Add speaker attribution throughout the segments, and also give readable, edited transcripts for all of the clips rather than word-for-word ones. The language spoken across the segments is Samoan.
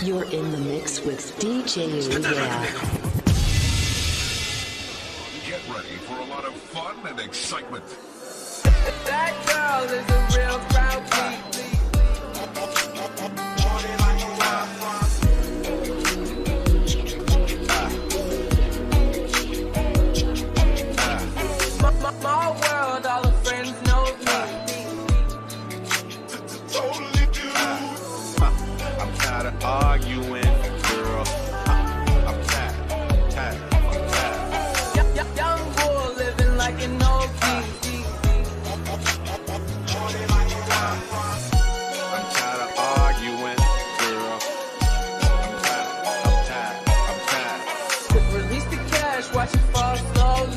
Speaker 1: You're in the mix with DJ Ooh Yeah.
Speaker 2: Get ready for a lot of fun and excitement.
Speaker 3: That girl is a real crowd please. My world, all her friends know me.
Speaker 2: Totally do.
Speaker 4: I'm tired of arguing, girl. I'm tired, tired, tired.
Speaker 3: Young bull living like an old king.
Speaker 4: I'm tired of arguing, girl. I'm tired, I'm tired, I'm tired.
Speaker 3: Quick release the cash, watch it fall slowly.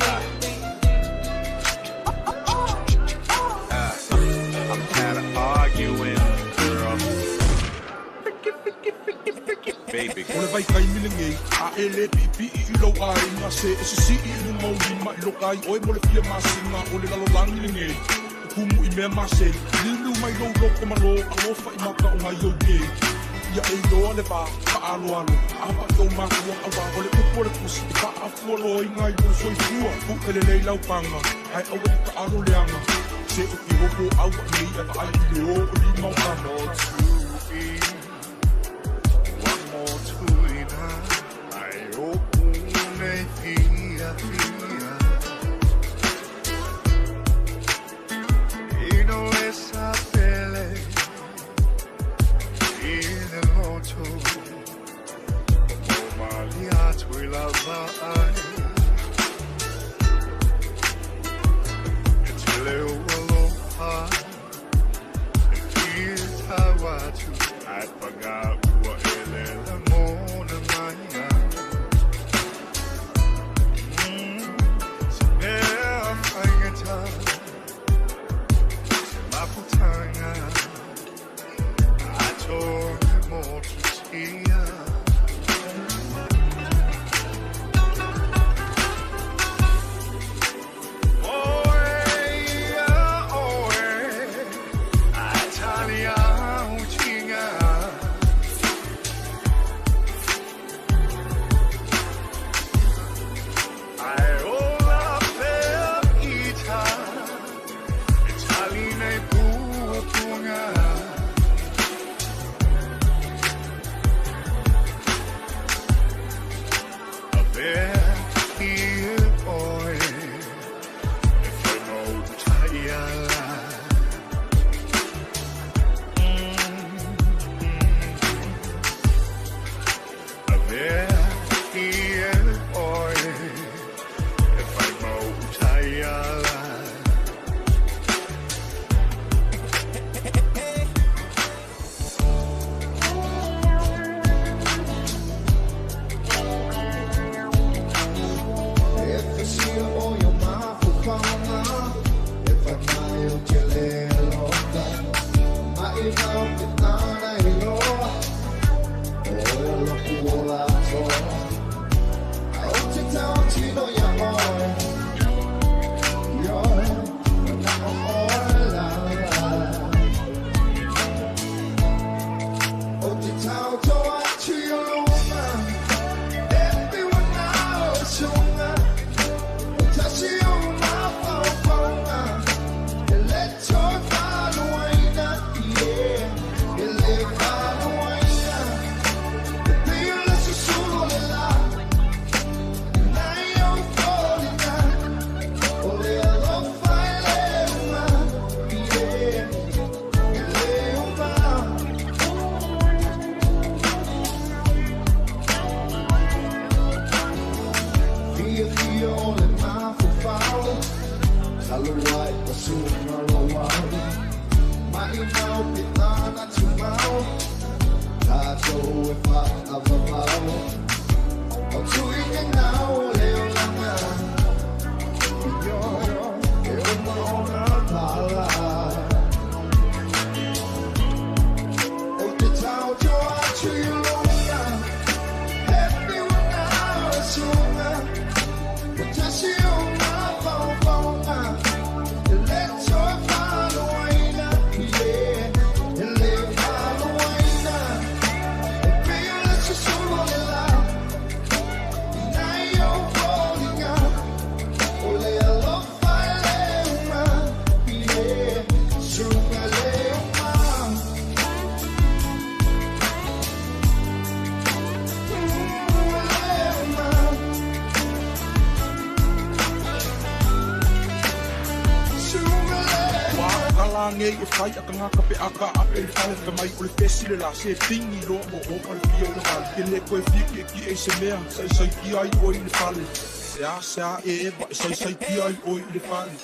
Speaker 4: I'm tired of arguing, girl. Baby.
Speaker 5: O le vai kai mile ngei A e le pi pi i ilo ai Nga se e sisi i lunga o lima i loka ai Oe mo le fia masina o le lalo langi le ngei O kumu i mea masei Lilu mai lou loko malo Alofa i maka o ngai au kei Ia e iloa le va ka alo alo Apa i ou makua aua o le upu o le tusi E pa afua loa i ngai o le soifua Pu ele lei lau panga Ae aua i ka alo leanga Se o ki hopo au a nei e vaai i le o o lima o tama. lagei e fai a tagata pe a taape i le fale fai mai o le pesi le la se pigi loa oo ma le fia o le vale e lē toe fia kiekie i se mea saisaitia ai oe i le fale e a se a e eva e saisaitia ai oe i le fale.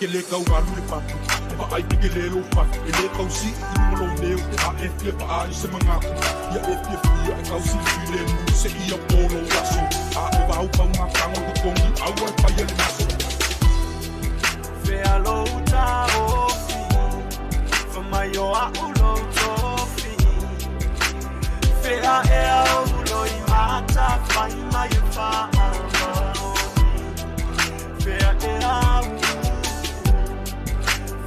Speaker 5: Le kau alu le patu Pa ai pike le lo patu E le kau si i lunga lo leo A e fia pa ai se mangaku Ia e fia fia e kau si file mu Se ia polo aso A e vau pau ngā tango te tongi Au ai pai le maso
Speaker 6: Fea lo ta ofi Fa mai o a ulo tofi Fea e a ulo i mata Fai mai e fa a maoni Fea e a ulo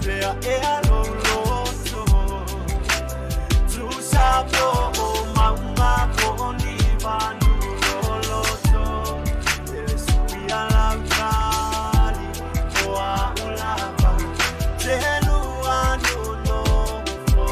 Speaker 6: Fea e a lo loto Tu sapo o maunga po ni vanu lo loto Ele sui a lautali o a ulava Telu anu no fo.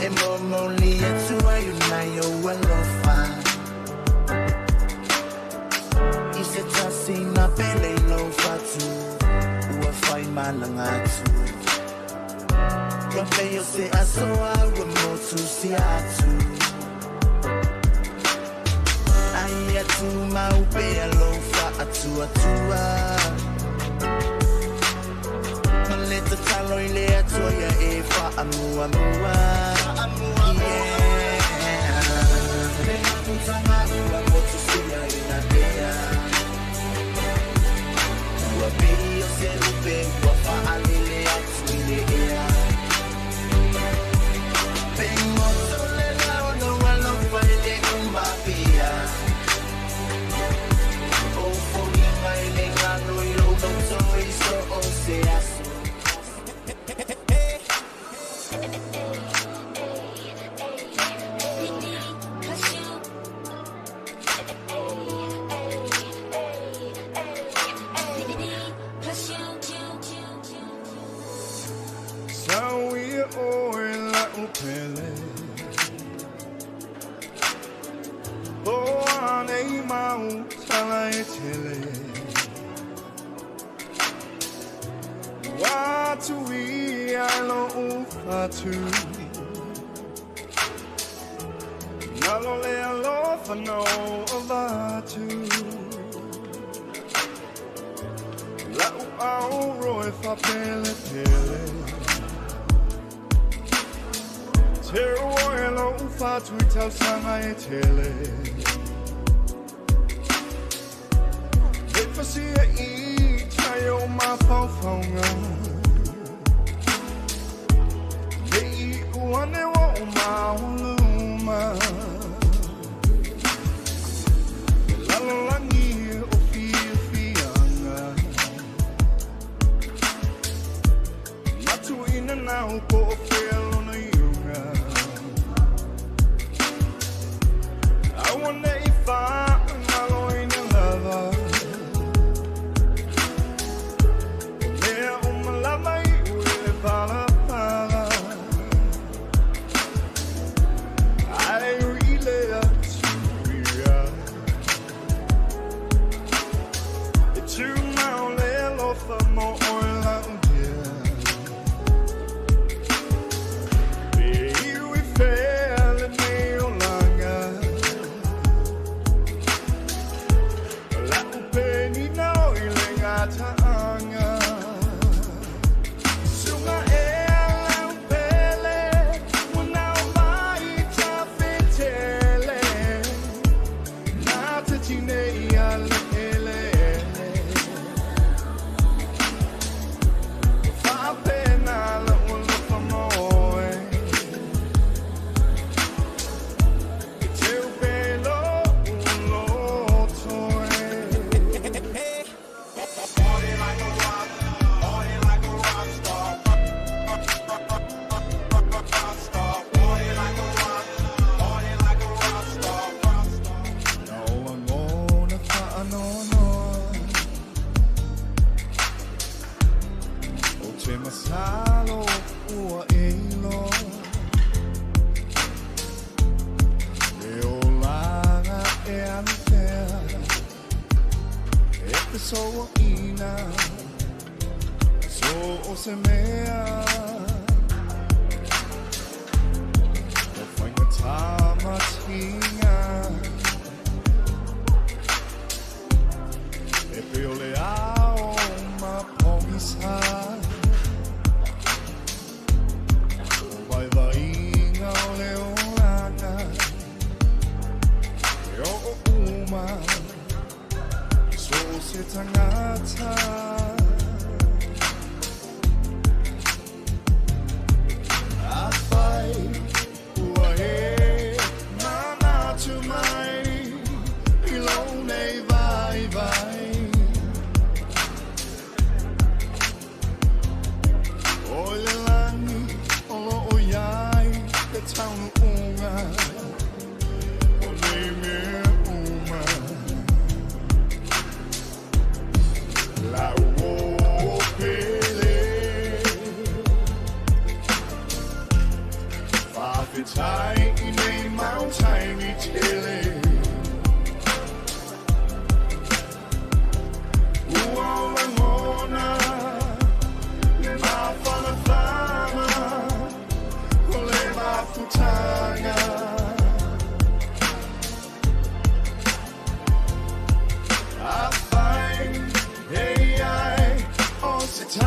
Speaker 6: E momoli atu ai unai o alofa. I se tasi na pele i lou fatu, ua whai malanga atu. Ua pei o se aso a ua motu si atu. Ai atu mau pe alofa atu atua. Ma le tatalo i le atua ia e whaamua mua. Yeah. Le mafutanga ua motu sia ina ea. Ua pei o se lupe ua whaalele atu i le ea. Pe ngoto le lao no alofa i le umapia. O folinga i le ngano i lo loto i so o se aso.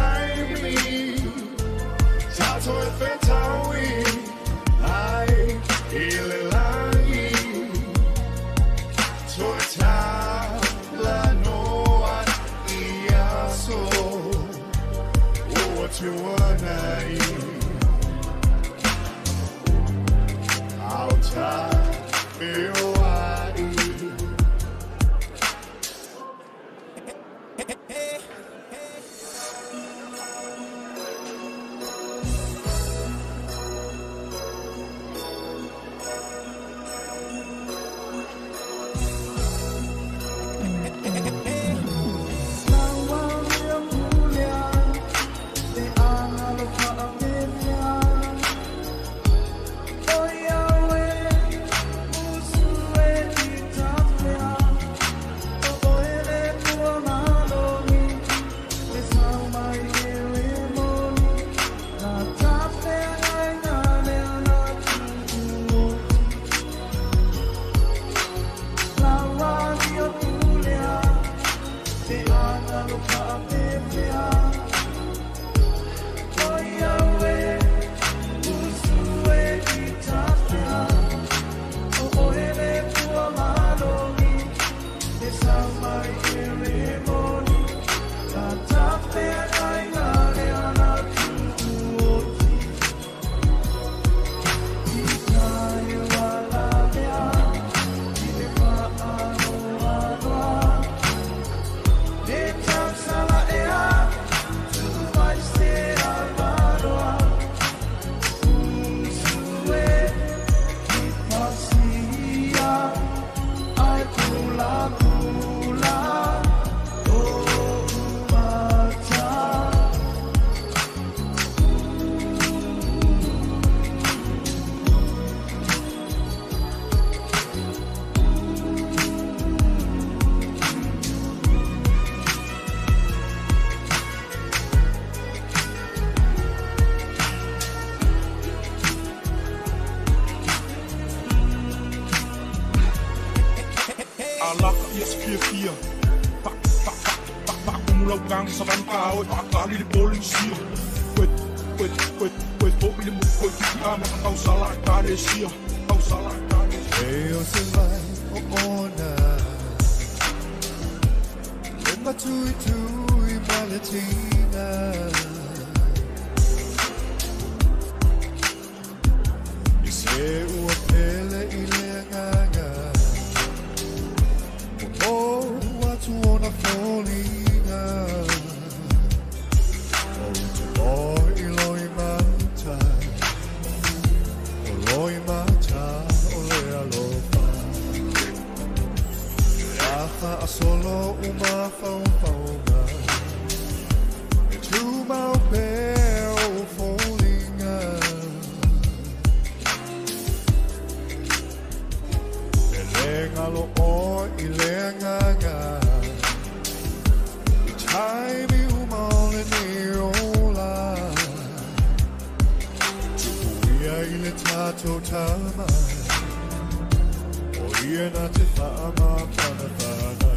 Speaker 7: taimi Tato e fetaui Ai i le langi Toe talanoa i aso Ua tuanai Auta feoai.
Speaker 5: Alaka ia se fiafia Pa pa pa pa pa kumu lau gang sa van pa oi pa kali le poli sia. Koe koe koe koe fo i le mu koe ki a ma kau sala ka le sia. Kau sala ka le sia.
Speaker 7: E o se mai o ona Le matui tui malatina I se ua pele i le agaga O atu ona foliga O te moi loi mata O loi mata o le alofa Afa a solo uma faufauga E tumau pea o foliga E le ngalo o i le agaga I taimi uma o le nei ola Tupuia i le tātou tama O ia na te whaamawhanawhana.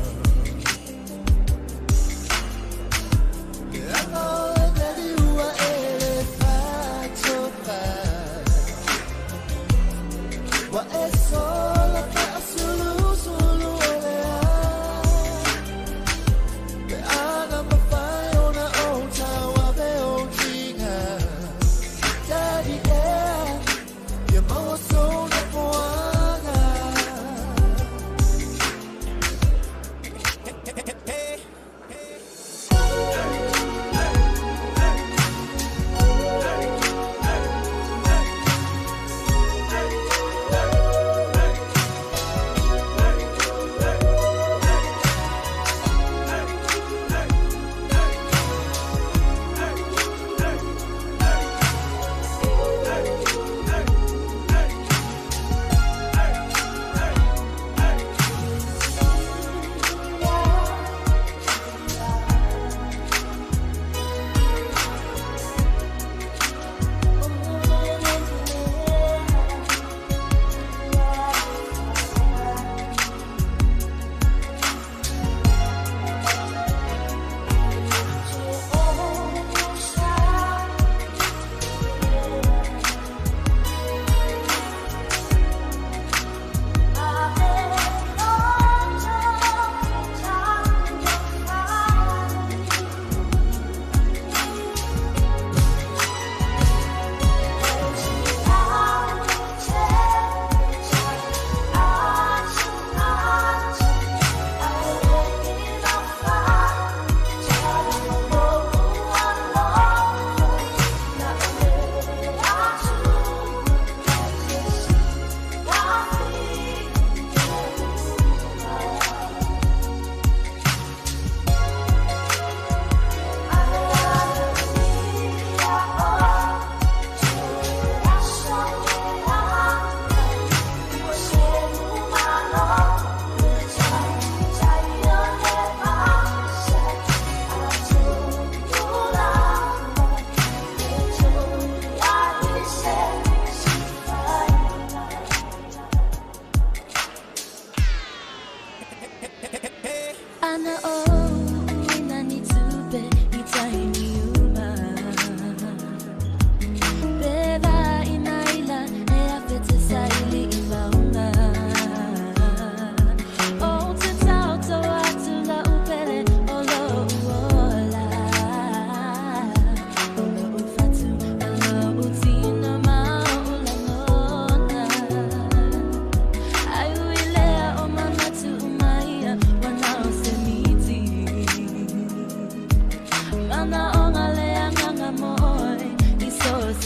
Speaker 6: Wa e sola fa sulu sulu ele a Pe ana mawhai ona o tawa be o tinga Daddy ea Ia maua sona poanga.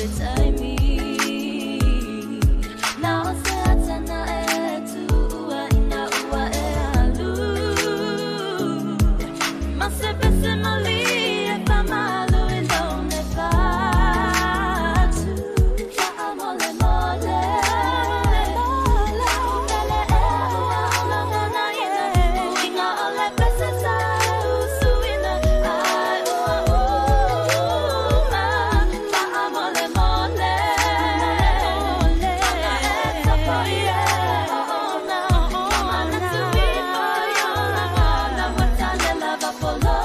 Speaker 8: Se taimi Na o se atana e tuua ina ua e alu Ma se pese mali e whamalu i lone patu Wha mole mole Pele e ua olonga na ina Uinga o le pese sa usuina Ai ua uma Wha mole mole Anga e tapo i e ona Mana tui o i ona Ngana watale lava polonga.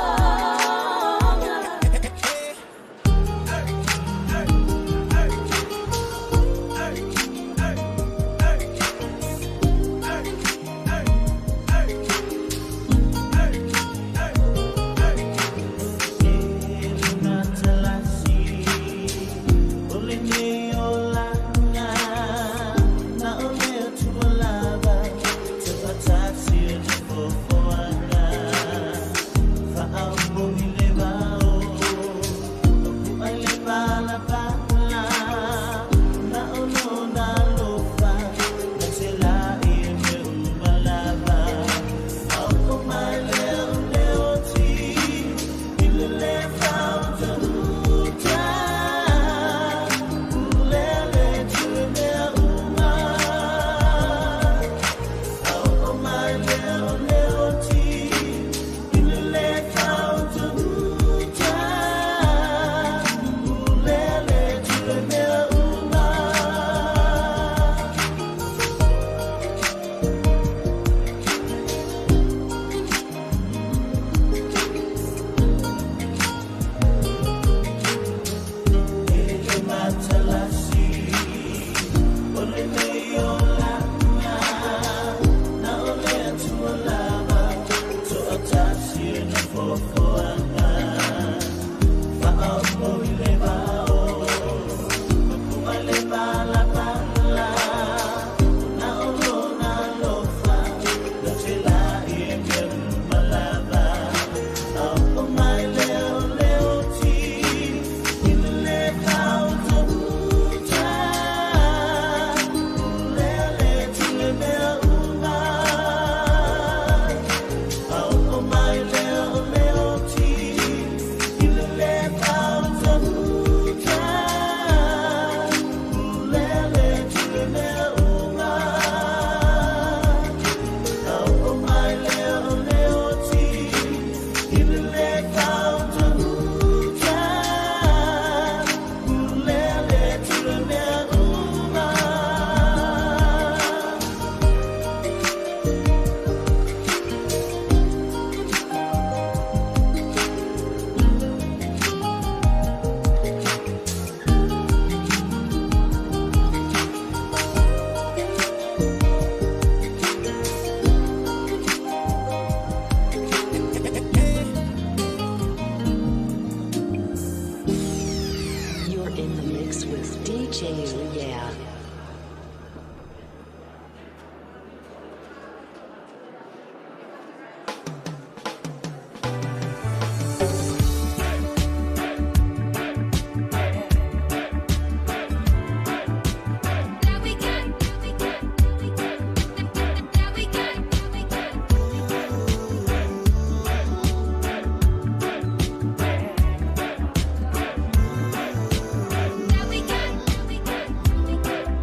Speaker 1: You're in the mix with DJ Yeah.
Speaker 8: Now we got, we got, we got.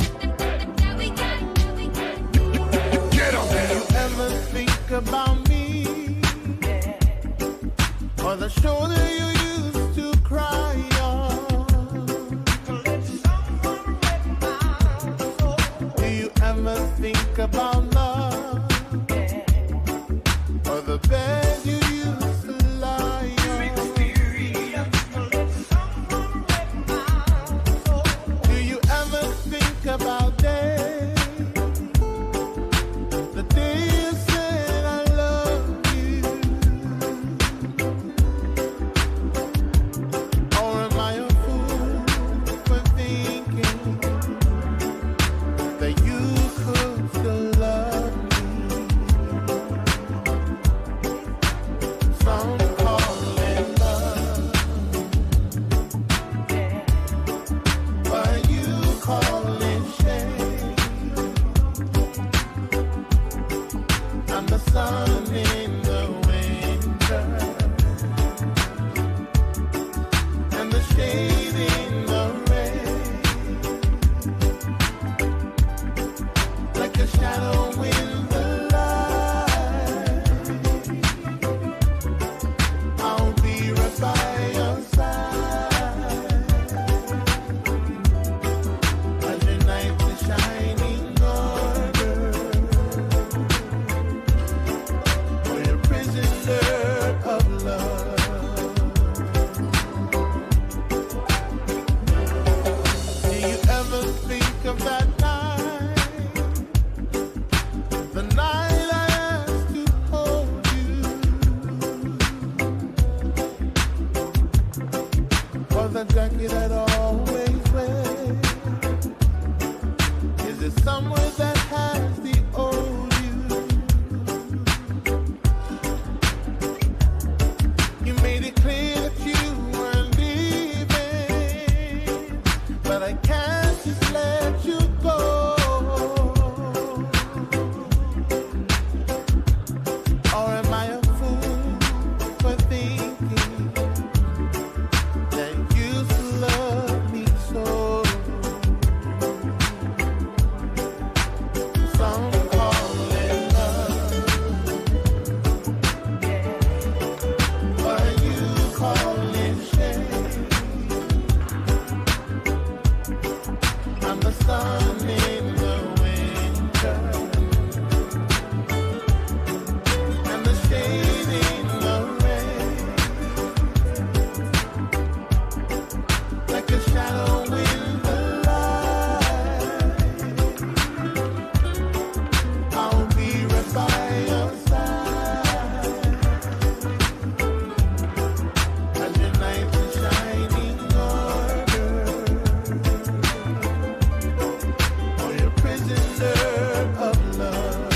Speaker 6: Or the jacket that always wear? Is it somewhere that has the old you? You made it clear that you were leaving, but I can't just let you go. Or am I a fool for thinking that you still love me so? Some call it love, but you call it shame. I'm the sun in the winter and the shade in the rain, like a shadow in the light. I'll be right by your side as your knight in shining order, or your prisoner of love.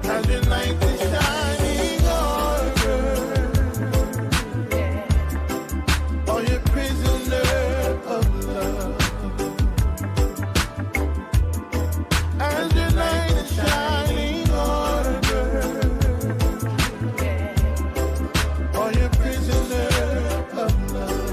Speaker 6: As your knight in shining order, or your prisoner of love. As your knight in shining order, or your prisoner of love.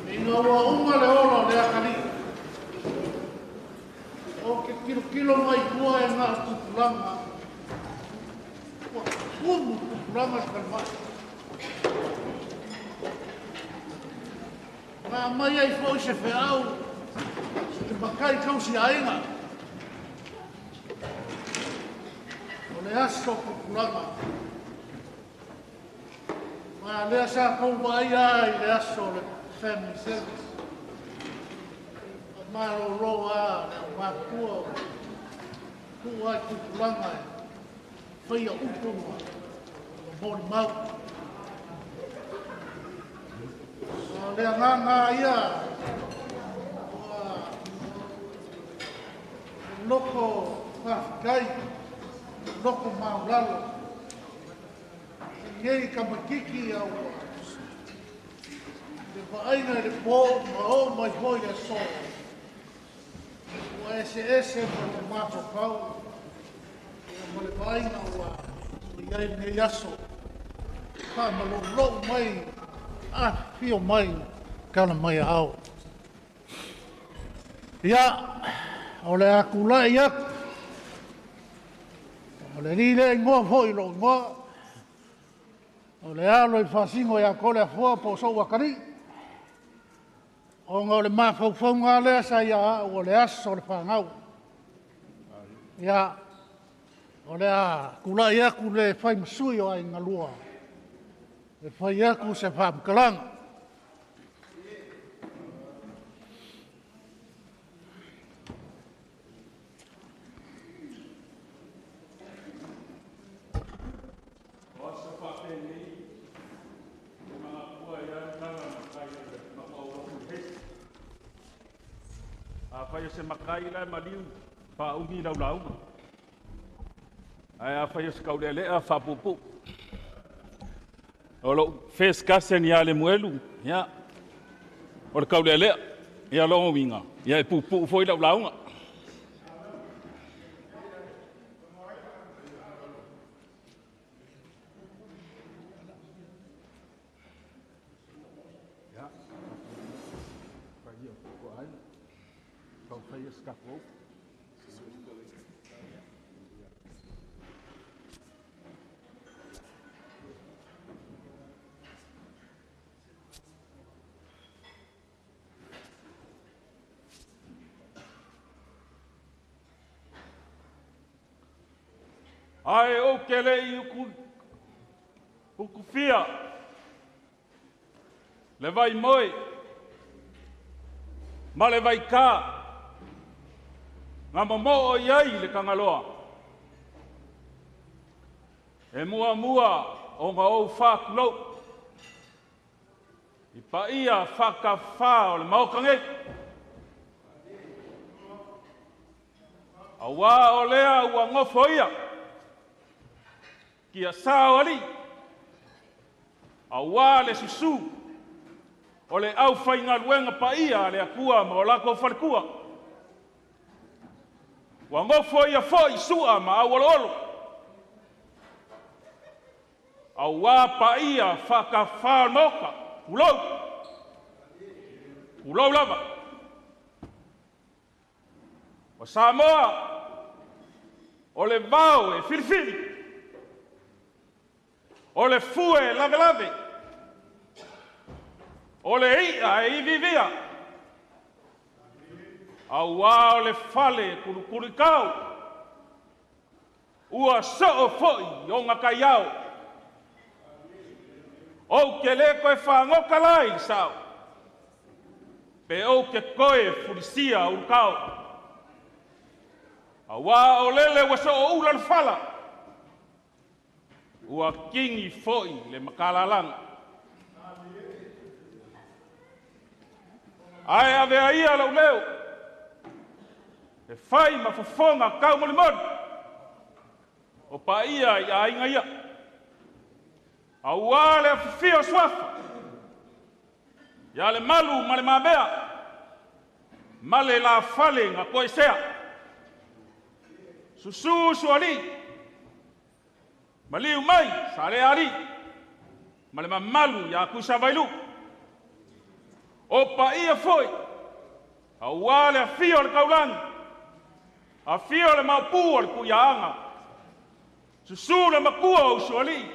Speaker 9: Ina ua uma le ola o le atalii, o ke kilokilo mai tua e ngā tupulaga, ua tumu tupulaga le falemai. Na aumai ai foʻi se feau i matai tausiaiga. O le aso tupulaga. Ma lea sa tou vaaia i le aso o le family service. Malolo a le aumatutua o tuu ai tupulaga e faia upu ma molimau. O le agaga ia ua loko faafetai, loko maulalo i nei tamaititi a ua le vaaiga i le po ma oo mai foi le aso. Ua eseese ma le mafaufau ma le vaaiga ua i ai lenei aso. Faamalolou mai, afifio mai, tala mai aao. Ia, o le a tulai atu. O le alii lea igoa foi i lou igoa. O le alo i le faasino ia Toleafoa po o sou atalii. Ona o le mafaufauga lea sa ia au o le aso o le fanau. Ia, O le a tulai atu le fai ma sui o Aiga Lua e fai atu se faamatalaga.
Speaker 10: Afai o se matai la e maliu, faaumi lau lauga. Ae afai o se taulealea, faapuupuu. O lou first cousin ia Lemuelu, ia, o le taulealea. Ia lona uiga, ia e puupuu foi lau lauga. Ae ou te le i utufia le vaimoe ma le vaita na momoo i ai le Tagaloa, e muamua ona ou faatulou i paia faatafafa o le Maota nei. Auā o lea ua nofoia tiasa o alii, auā le susu o le aufaigaluega paia a le Atua ma o latou faletua. Ua nofoia foi sua ma auoloolo, auā paia faatafafa o le Maota. Tulou, tulou lava. O Samoa, o le vao e filifili, o le fue e lavelave, o le i'a e iviivia, auā o le fale e kulukuluikao, ua soo foi ona taiao. Ou te le toe fagota la i le sao, pe ou te toe fulisia ulutao. Auā o lele ua sooula le fala, ua tini foi le matalalaga. Ae avea ia lou leo, e fai ma fofoga taumolimoli, o paia i aiga ia. Auā le afifio o Suafa, ia le malu ma le mamea, ma le lafale na toesea. Susu Sualii, maliu mai Salealii, ma le mamalu ia Tuisavailu. O paia foi, auā le afio o le taulagi, afio le maopu o le Tuiaana, susu le matua o Usoalii,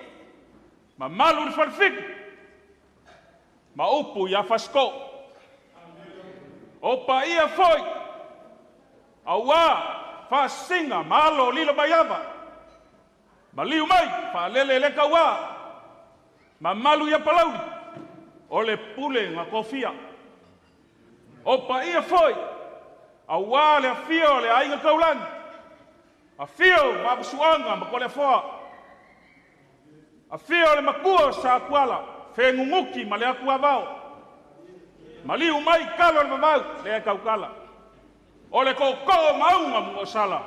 Speaker 10: mamalu le falefitu, ma upu ia Fasitoo. O paia foi, auā Faasisina ma alo o Lilomaiava, maliu mai faalele le tauā, mamalu ia Palauli, o le pule na tofia. O paia foi, auā le afio o le Aiga Taulagi, afio Vaafusuaga ma Toleafoa, afio le matua o Satuala, Fenunuti ma le Atuavao, maliu mai talo o le vavau, lea e tautala, o le tootoo o Maauga Munuuausala,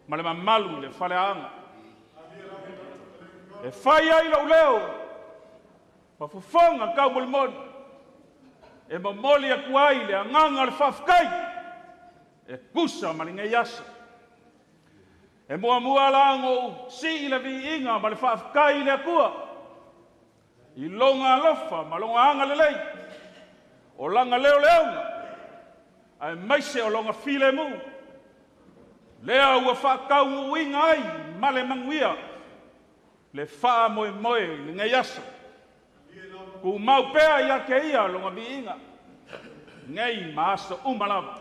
Speaker 10: ma le mamalu i le faleaana. E fai ai lou leo, ma fofoga taumolimoli, e momoli atu ai le agaga o le faafetai, e tusa ma lenei aso. E muamua la ona ou sii le viiga ma le faafetai i le Atua, i lona alofa ma lona agalelei, o lana leoleoga, aemaise o lona filemu, lea ua faataunuuina ai ma le manuia le faamoemoe i lenei aso. Tumau pea ia te ia lona viiga, nei ma aso uma lava.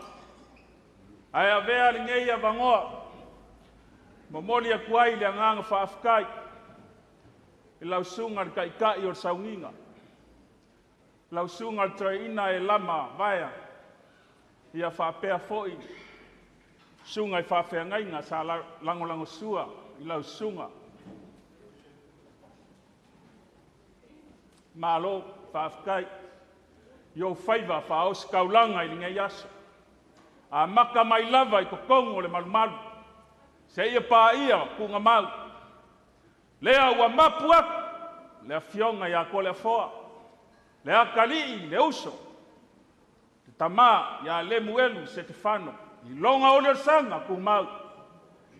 Speaker 10: Ae avea lenei avanoa Momoli atu ai le agaga faafetai i lau susuga i le Taitai o le Sauniga, lau susuga i le Toeaina e Lama Vaea, ia faapea foi susuga i faafeagaiga sa lagolagosua i lau susuga. Malo faafetai i ou faiva faaositaulaga i lenei aso, amata mai lava i totonu o le malumalu seia paia tuugamau. Lea ua mapu atu le afioga ia Toleafoa, le atalii, le uso, le tama ia Lemuelu Setefano i lona oliolisaga tumau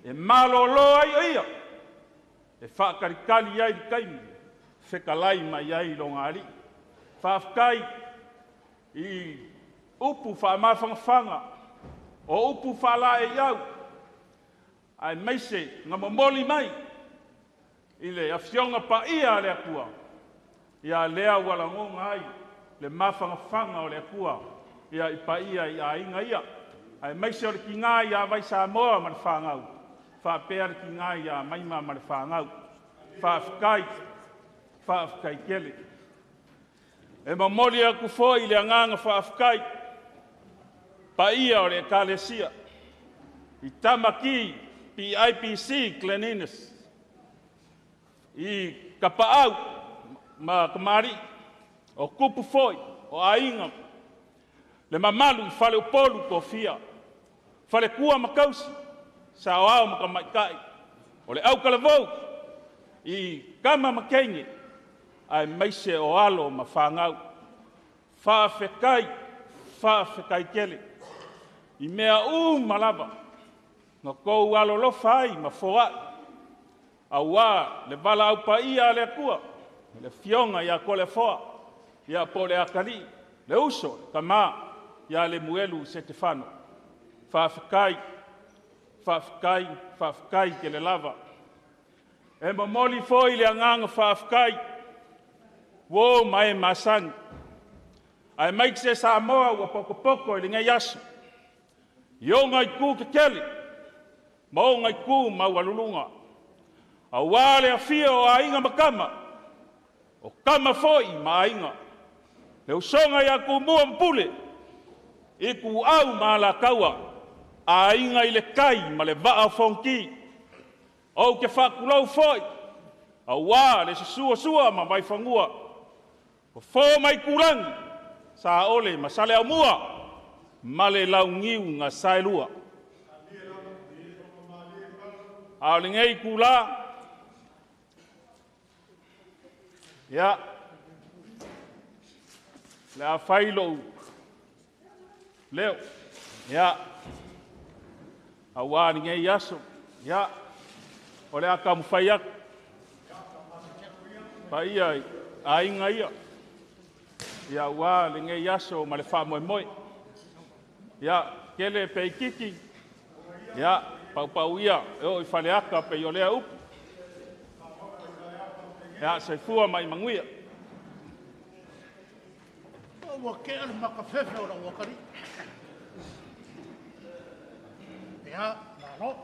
Speaker 10: e malolo ai o ia e faatalitali ai i le taimi e fetalai mai ai lona Alii. Faafetai i upu faamafanafana o upu faalaeiau, aemaise na momoli mai i le Afioga Paia a le Atua, ia lea ua lagona ai le mafanafana o le Atua i paia i aiga ia, aemaise o le tina ia Vaisamoa ma le fanau, faapea le tina ia Maima ma le fanau. Faafetai, faafetai tele. E momoli atu foi le agaga faafetai paia o le Ekalesia i Tama Ki PIPC Glen Innes i Tapaau ma Tamalii, o tupu foi o aiga, le mamalu i faleupolu tofia, faletua ma tausi, saoao ma tamaitai, o le autalavou i tama ma teine, aemaise o alo ma fanau. Faafetai, faafetai tele i mea uma lava na outou alolofa ai ma foai aua le valaau paia a le Atua i le Afioga ia Toleafoa, ia po o le atalii, le uso, le tama ia Lemuelu Setefano. Faafetai, faafetai, faafetai tele lava. E momoli foi le agaga faafetai uo ma e masani, aemaise Samoa ua potopoto i lenei aso i ona itu tetele ma ona itu maualuluga, aua le afio o Aiga ma Tama, o Tama foi ma Aiga, le usoga ia Tumua ma Pule, Ituau ma Alataua, Aiga i le Tai ma le Vaa o Fonoti. Ou te faatulou foi aua le susu o Sua ma Vaifanua, Fofo ma Aitulagi, Saole ma Saleaaumua ma le Launiu na Saelua. A o lenei itula, ia, o le a fai lou leo, ia, aua lenei aso. Ia, o le a taumafai atu, paia i aiga ia, ia aua lenei aso ma le faamoemoe. Ia, tele pe itiiti, ia, paupau ia e oo i faleata pei o lea upu. Ia, soifua ma ia manuia.
Speaker 9: Ua tea le makafefe o lau atalii. Ia, malo.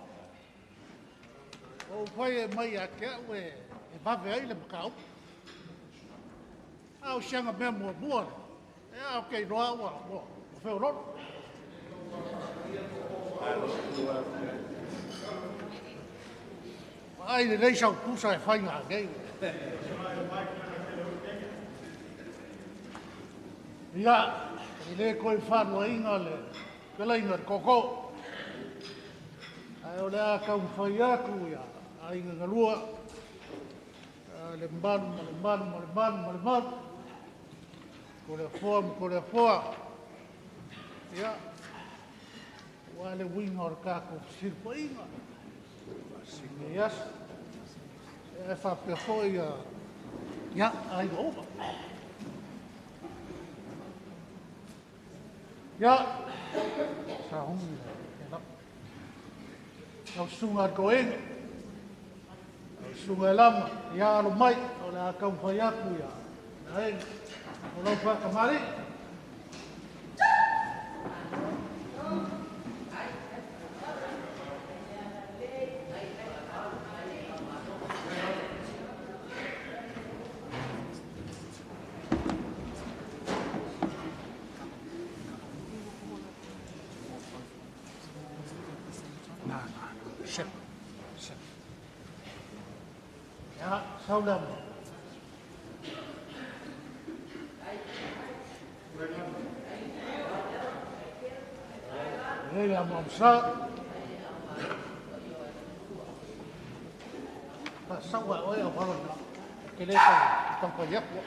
Speaker 9: Ua ou fai e aumai ia te au e vave ai le mataupu. A o si ana mea muamua lea, ia ou te iloa ua feoloolo. Vaai lelei sau pusa e fai nanei. Ia, e le toe faaluaina le fetalaiga i le Tootoo, ae o le a taumafai atu aiga e lua, le mamalu ma le mamalu ma le mamalu ma le mamalu, Toleafoa ma Toleafoa, ia, aua le uiga o le tatou fesilafaiga i lenei aso. Ae faapea foi aiga uma. Ia, sauni lau Susuga i le Toeaina, lau Susuga e Lama, ia alo mai, o le a taumafai atu le aiga o lau faatamalii. Sau le amo. E le amo sa. Pa sau a oe au halo na. Ke le tau tau pa yaku.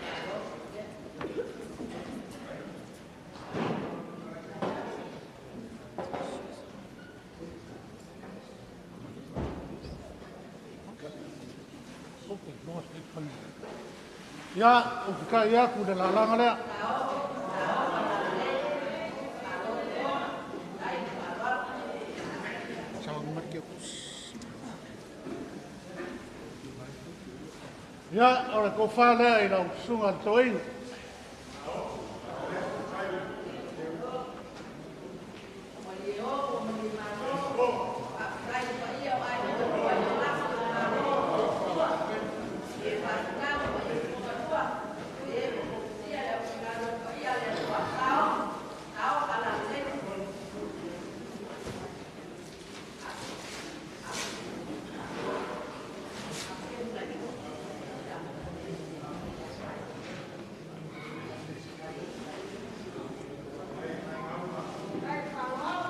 Speaker 9: Ia, o ka ia ku de la langa lea. Ia, o le kofa lea i lau susuga le toeaina.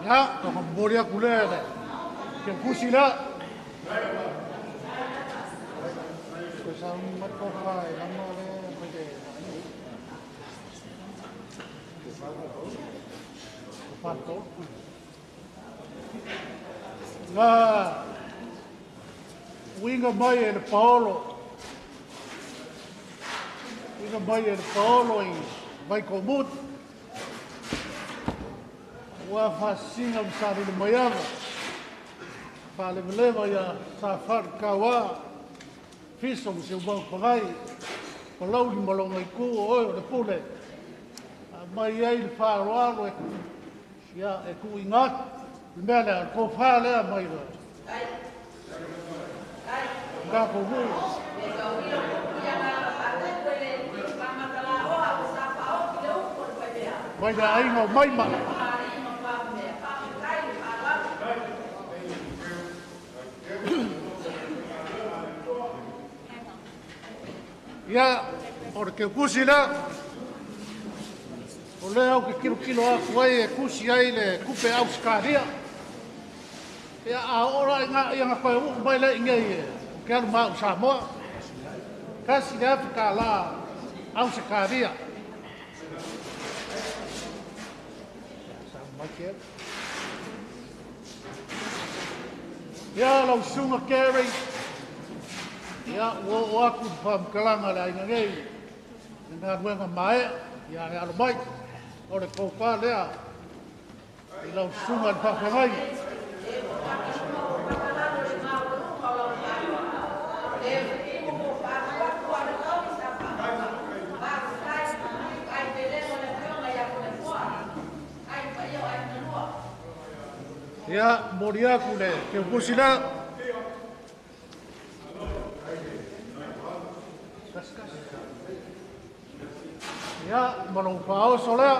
Speaker 9: Ia, o momoli aku lea le keukusi lea. Ko sa mai kofa e lama le mai le ko pato. Na uiga mai e le Paolo. Uiga mai e le Paolo i Vaikomutu. Ua faasisiga ma salili mai ava. Faalevaleva ia sa wharakauā. Fiso ma se umau pagai. Palauli ma longa i ku o oe o le pule. A mai ai le whaaroaro e ia e ku i ngātu. Le mea lea, le kōwhā lea mai le. Ngā ko hui. Mai le ainga o maima. Ia, o le keukusi lea, o lea au ke kilo kilo aku ai e kusi ai le kupe au skaria. Ia, a ora i ngā ia ngā koe uu mai le i ngei e, o ke alu mau Samoa. Kasi le Afrika la au skaria. Ia, lau sunga Kerry. Ia, ua o aku te whamkalanga le ainga ngei. Le ngā ruenga mae, ia e alo mai. O le kōpā lea, i lau sunga le whawhangai. Ia, mori aku le keukusi lea. Ia, ma lou faaoso lea.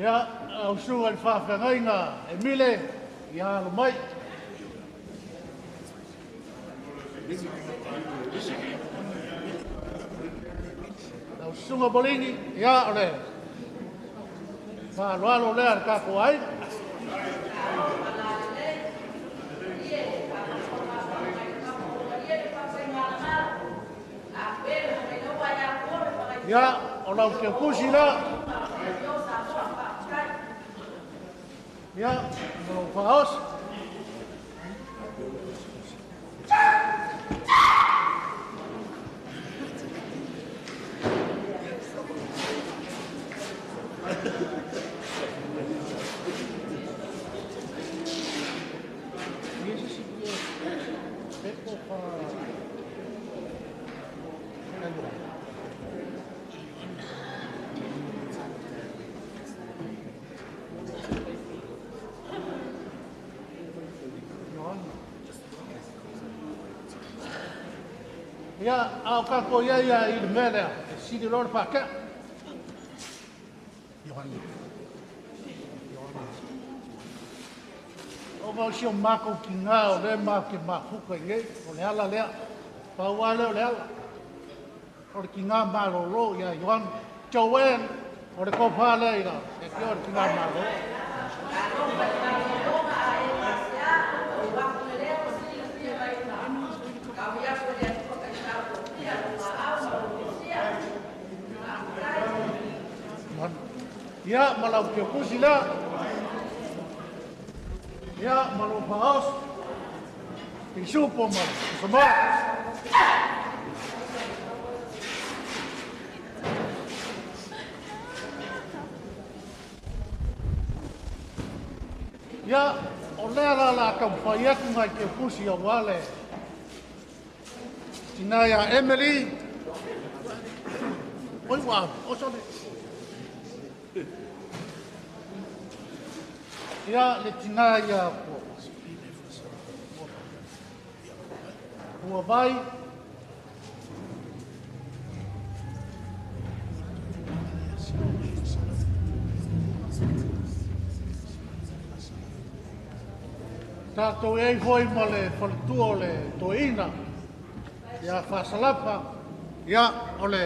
Speaker 9: Ia, au suga le faafeagaiga e mile, ia alo mai. Lau susuga Bolini, ia o le faaloalo lea le tatou ai. Ia, o lau keukusi lea. Ia, ma lou faaoso. Ia, a o kako ia ia i le mea lea, e sili loa le pakea. Ioane. O vau si o mako ki ngā o le ma ke mafuka i nei, o le ala lea, pau a lea o le ala. O le ki ngā malolo ia Ioane. Joanne, o le kopa lea i la, e ke o le ki ngā malolo. Ia, malau ke kusi la. Ia, malau paos. Pisupo malau. Sama. Ia, o lea la la kau whai aku ngai ke kusi o wale. Tina ia Emily. Oi wā, o sone. Ia, le tina ia ua vai. Tātou ei foi ma le faletua o le toeina. Ia whasalapa. Ia, o le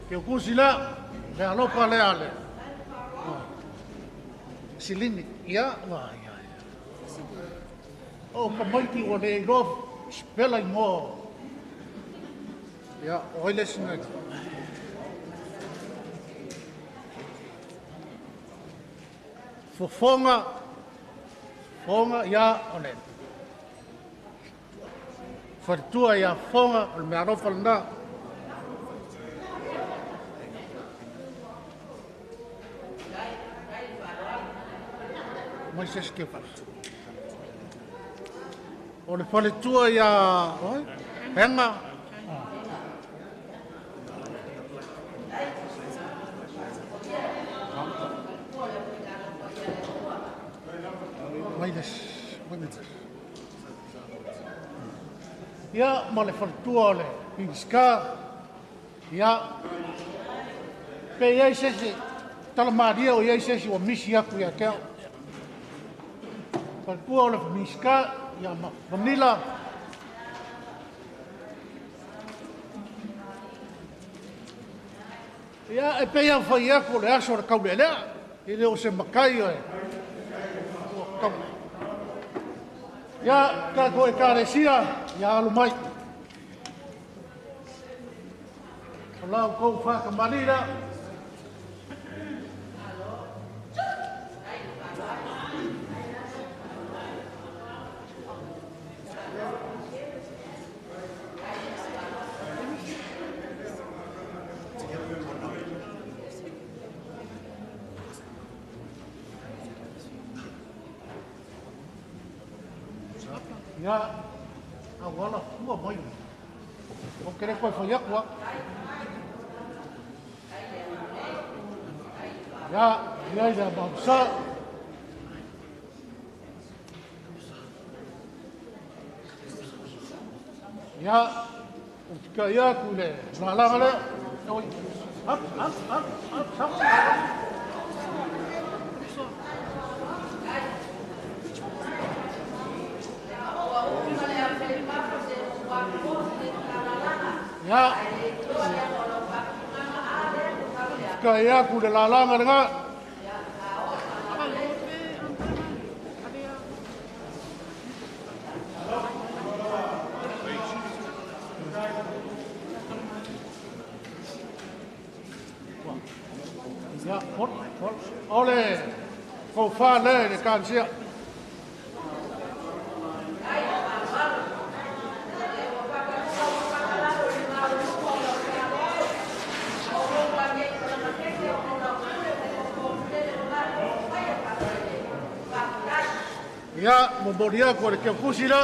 Speaker 9: keukusi la, le alofa lea le. Silini, ia, wa, ia, ia. O ka maiti o le iloa spela i moa. Ia, o ai le sinai. Fofonga, fonga, ia, o le. Wharitua ia fonga, o le mea alofa lena. Mai se ke whare. O le whaletua ia, oi, henga. Mai les, mai les. Ia, ma le whaletua o le Pinska. Ia, pe iai se se, talamaria o iai se se o misi aku ia keo. Whaletua o le Pinska, ia ma Manila. Ia, e pe ia whai aku le aso le kaule lea. I le o se makai oe. Ia, ka koe karesia, ia alu mai. O lau kou whakamarira. Ia, a wala fua mai. O kere koe whai akua. Ia, ia ia mausa. Ia, o tika ia ku le lalanga le. Oi, up, up, up, up, up. Ia, tika ia ku le lalanga le ngā. Ia, hol, hol. Ole, kau wha le le kansia. Ia, momoria ko le kia kusira.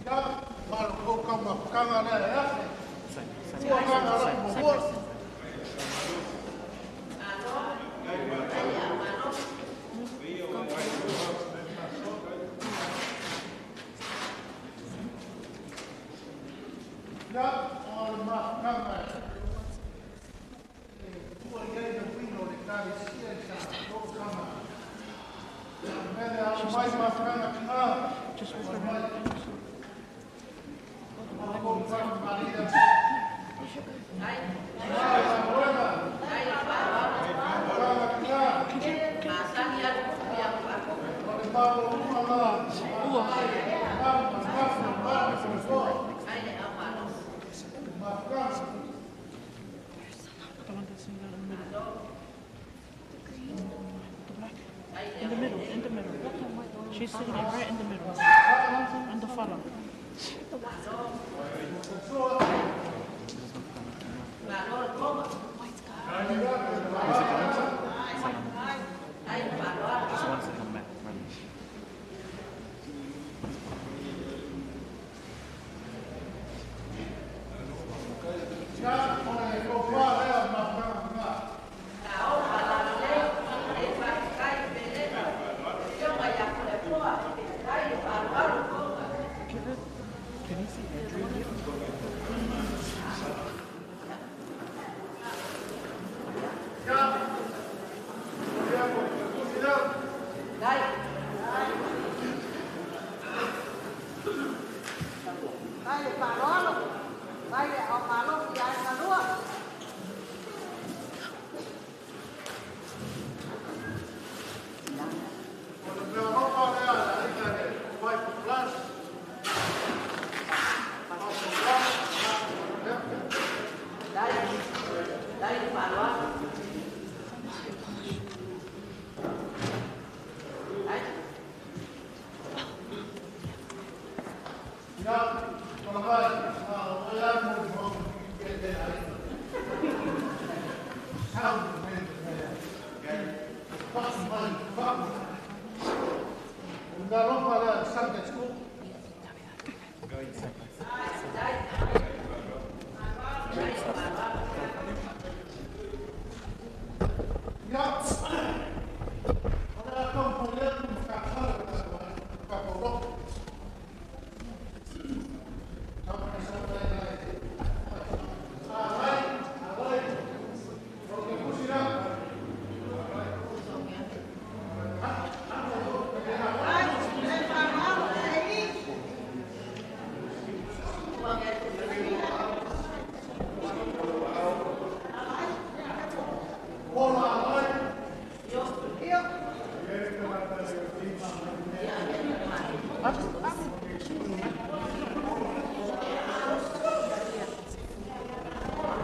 Speaker 9: Ia, malo kau kau mapukanga lea ea. Ua kanga la kumua.
Speaker 11: Just walk around. The one that's in the middle. The green, the black. In the middle, in the middle. She's sitting right in the middle. And the follow.
Speaker 12: Who's it going to? Just one sitting on the mat. Can you see Andrew here?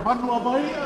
Speaker 9: Manu Abaia.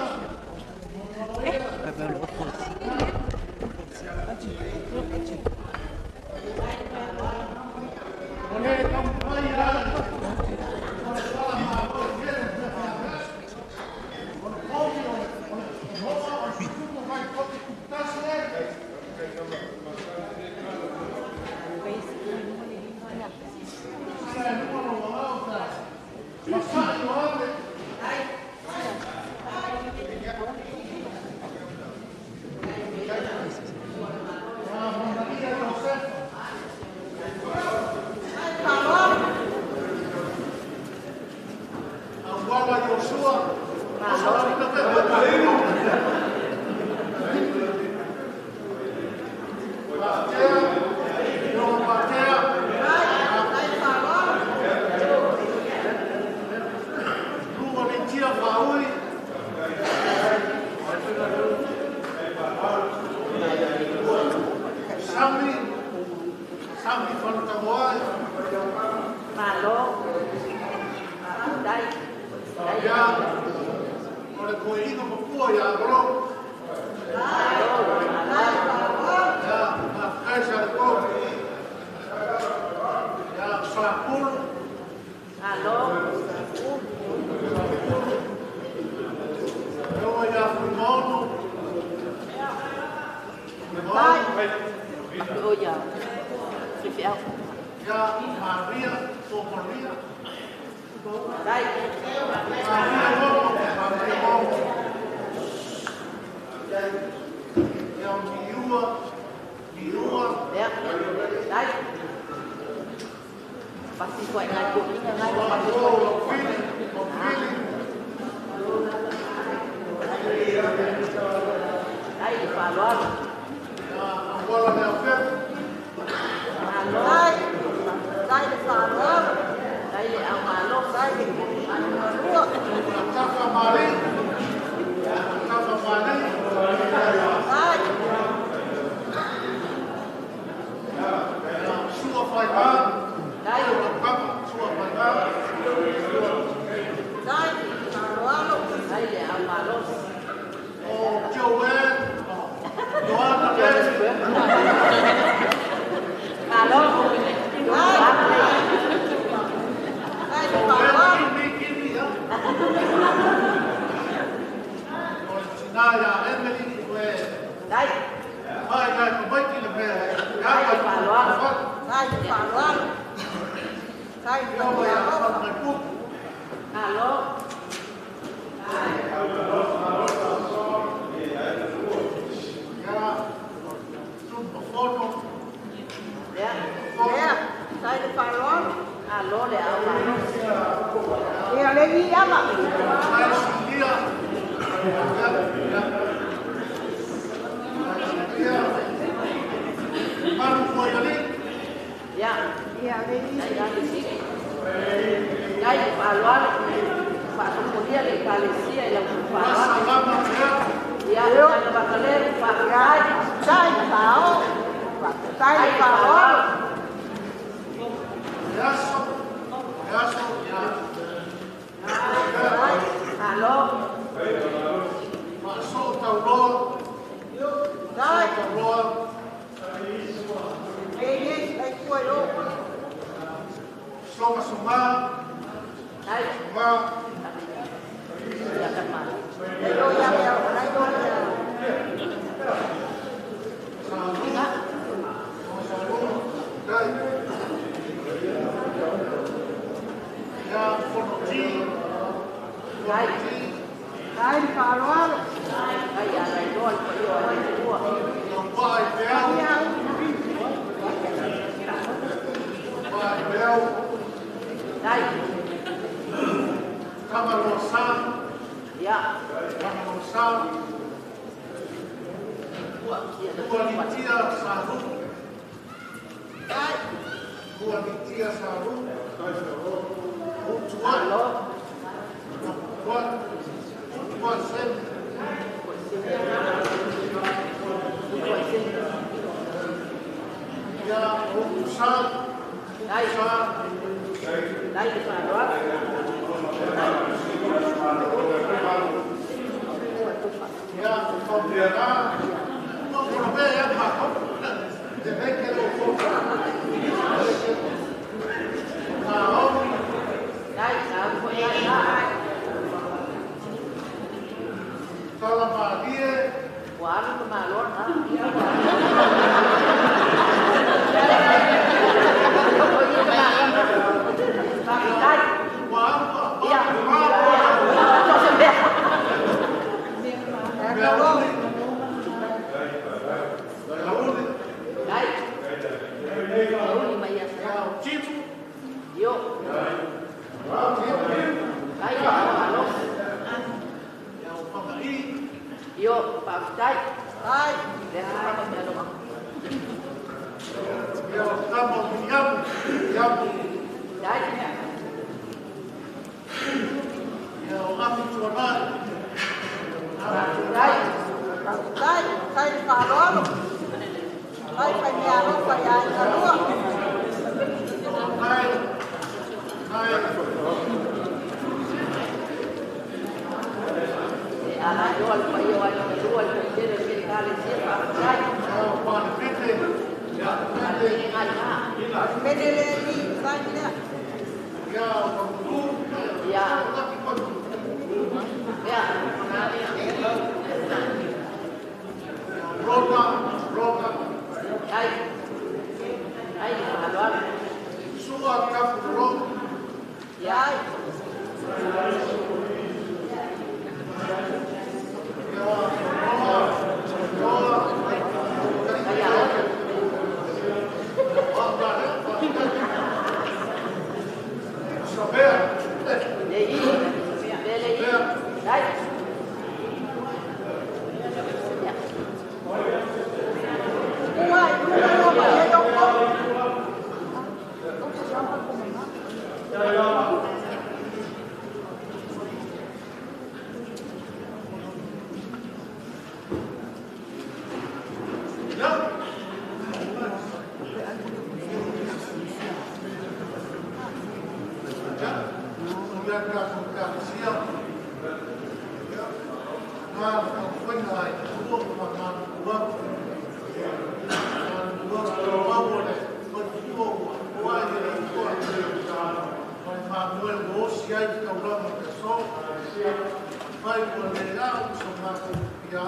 Speaker 9: Fai ua le au sa matou ia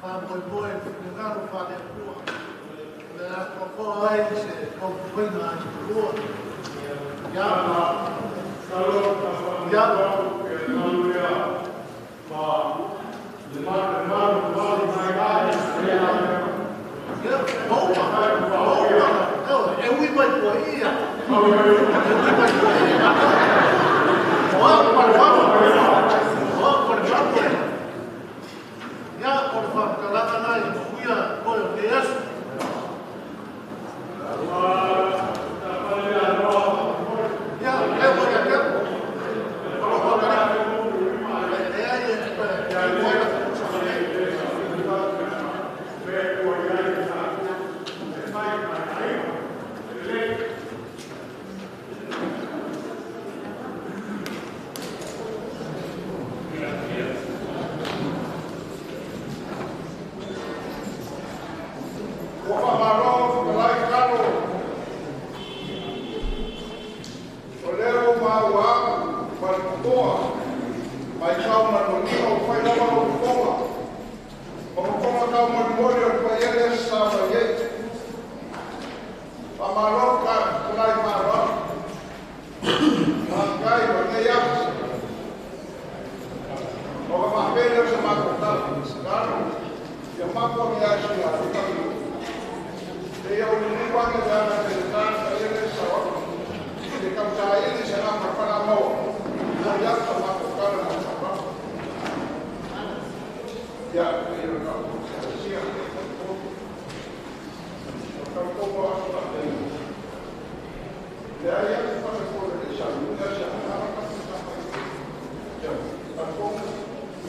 Speaker 9: faamoemoe i le finagalo faale-Atua o le atoatoa ai se taumafaiga a Atua. Ia, ia, ia, maua, maua, e ui mai tua ia, e ui mai tua ia. O au ma le malu, o au ma le malu e. Ia, o le faamatalaga na i mafuia koe o nei aso. Ia, lea ua ia te au. O lou atalii. Leai e, e, e,
Speaker 5: Ua faamalo fetalai Kalo. O lea ua maua au ma le totoa mai tau manualia o fai lava lou fofoga. O fofoga taumolimoli o le paia lea sa mai ai. Faamalo fetalai faaaloalo. Faafetai o lenei aso. O ka faapea o se matou tala. Kalo, ia mapo ni ai sia e ia o le ane le ana te tana ka ia le sa o. Te kausaili se ngā whakana maua. Mo ia sa matou tala na sa pa. Ia, ia ka sia. O kau tomo aso ta te. Le ai ia te whaka kore le sa lu ia sa ana ka te sa pai. Ia, ka tomo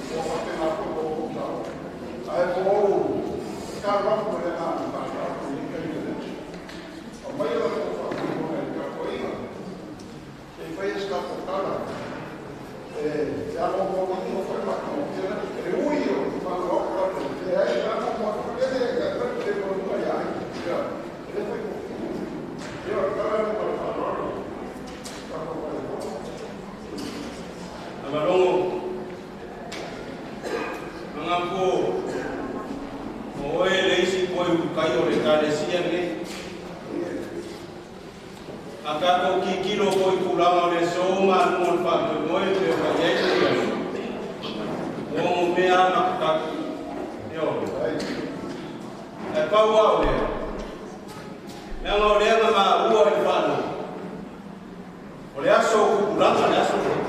Speaker 5: o whakena ko o sa. Ai ko ka rafu le ngā whaka i ka i le. O mai o ko whaka i ka koinga. E fai es ka tala. E te alo mo ni o whai maka o te e ui o whaka o ka te ai ka mo mo ka le ka ka te ko no ia ai. Ia, e fai ko. Ia, ka ra mo ka ro. Ka ko ko.
Speaker 13: Amalongo Mangampo O oe le isi koe ukai o le kalesia nei. A kākou kikilo koi kulaga o le so ma luga o le faamoemoe pe o ka iai le aso. Ua mo mea makakaki. Io. Ae pau a o lea. Leaga o lea na maua i le faalogo. O le aso o kupulaga le aso lea.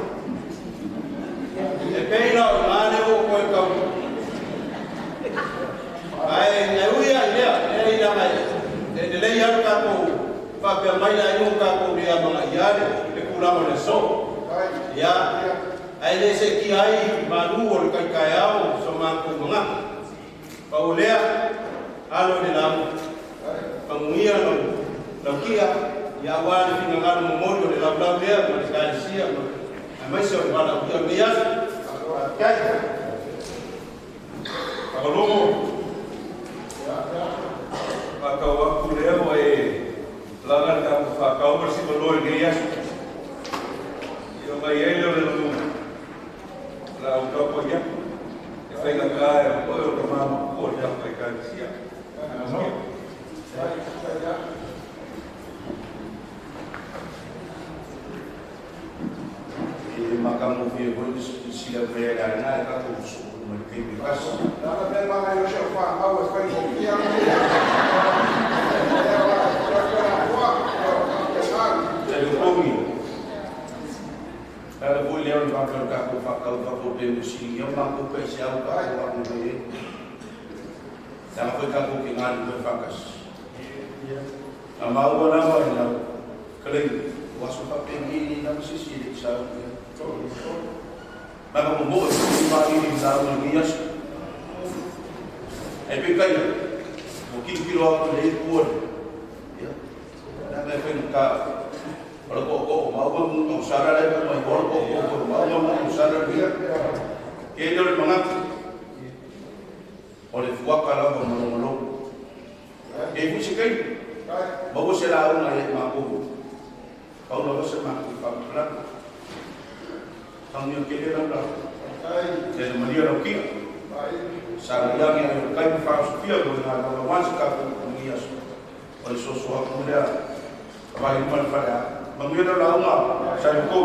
Speaker 13: E pei la o i ngā leo o koe kau. Ae e ui ai lea, lea i langa e le lei alu kākou faapea mai la i o kākou le amaga ia le kulaga o le aso. Ia, ae le se ki ai malu o le kaikaeao so mākou mangaka. Pau o lea, alo i le lamu. Pamuia lau, lau kia, ia ua le finagalo momoli o le laulau lea ma le kalesia ma aemaise o le valaaulia o lenei aso. Faafetai.
Speaker 10: Whakalogo. Whakau aku lea o e langa le tapu whakau ma si maloa i nei aso. I o mai ai leo le lamu. La au tau ia. E whainga kā e o oe o ka mama o le tapu e kālisia.
Speaker 13: E makamu fia hoi sila mea le ana e kakou su ma le keimi kasi.
Speaker 5: Nana me manga yo se wha au e whai ko kia.
Speaker 13: E le kongi. Tala foi leo le whakau kakou whakau whakau pe mo sili ia mako pe se au kakou aku me e. Tala foi kakou ki ngā ni whakas. Na maua nama i lau. Kalei, waso whapengi ni na masisi le sau. Maka mo mo e ma i ni lau ni aso. E pe kai mo ki ki ro le ku. Ya. Na me fe ka ora ko ko ma ma mu to sara le ma i ko ko ko ma ma mu sara le. Ke le manga. O le fuaka la mo mo lo. E fu se kai. Ma wo se la una e ma ko. Kau la se ma ku fa pla. Kau ni ke le la. Manuia lau kia. Sa iagi ai o kai ma sofia ko na na wa se ka ko ni aso. O le soso a ku lea. Ka vai ma le fale. Manuia lau lauga sa i ko.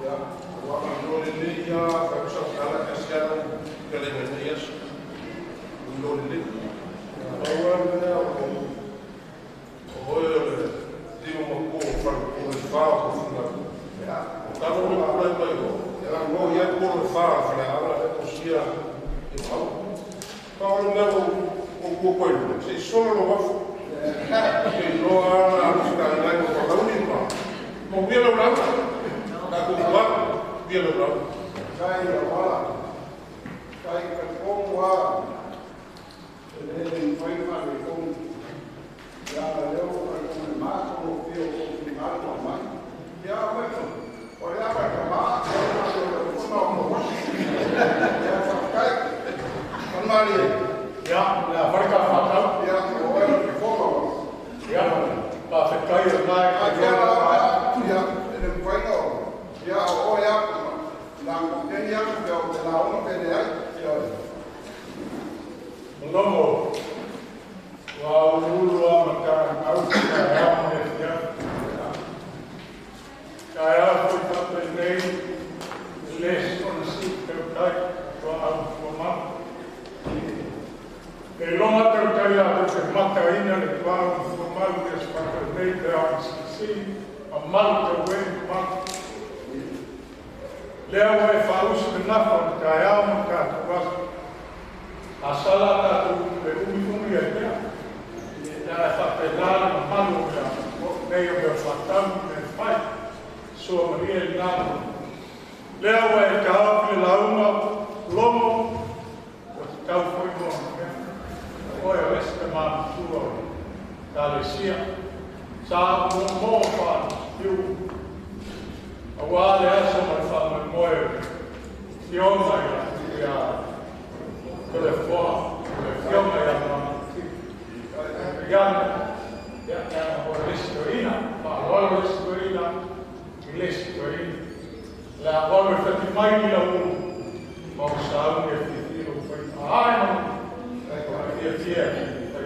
Speaker 14: Ya, wa no le le ya ka sa kala ka sia ka le le ya. No le le. Wa le o o le di mo ko fa ko le fa ko fa. Ya, o ta no le ko le ko. Ya no ya ko le fa fa la ala ko sia e fa. Pa o le o o ko ko le. Se solo lo va. Ke no ala ko ka le ko ko ni ma. Mo vi lo la. Ka ko wa vi lo la.
Speaker 15: Kai wala. Kai ka ko wa. Le le fai fa le ko. Ya la leo ka ko le ma ko fi o ko fi ma ko ma. Ya ma ko. O ya ka ka ma ko ko ma ko ma. Ya fa kai. Kan ma ni.
Speaker 16: Ya la farka fa ka.
Speaker 15: Ya o ya ko ma.
Speaker 16: Ya pa fa kai na
Speaker 15: ka ya ya le fai no. Ya o ya la ko te ya ko la o te le ai. Ya.
Speaker 16: Lomo. Wa ulu a maka au ka ya mo ya. Ka ya fo ta pe nei les on si te kai wa au fo ma. E longa te kai la te mata ina le pa fo ma le pa te nei te a si a mal te we ma. Lea wa e fa usi me nafa ka ya mo ka wa. Asala ta tu e umi umi e pea. E la fa pelala ma malu mea. Nei o mea whatamu me whai. Soa maria i nā. Lea wa e ka au le launga lomo o te tau foi moa mea. Oe o ese te mātua o ka lesia. Sa mo mo wha tiu. A wā le asa ma le wha mai moe. Fionga ia ko le foa, ko le fionga ia mama. Ia, ia, ia, o le stoina, ma o le stoina, le stoina. La o le fati mai ni la u, ma o sa u e fi o fai. Ai ma, o le fi fi fai.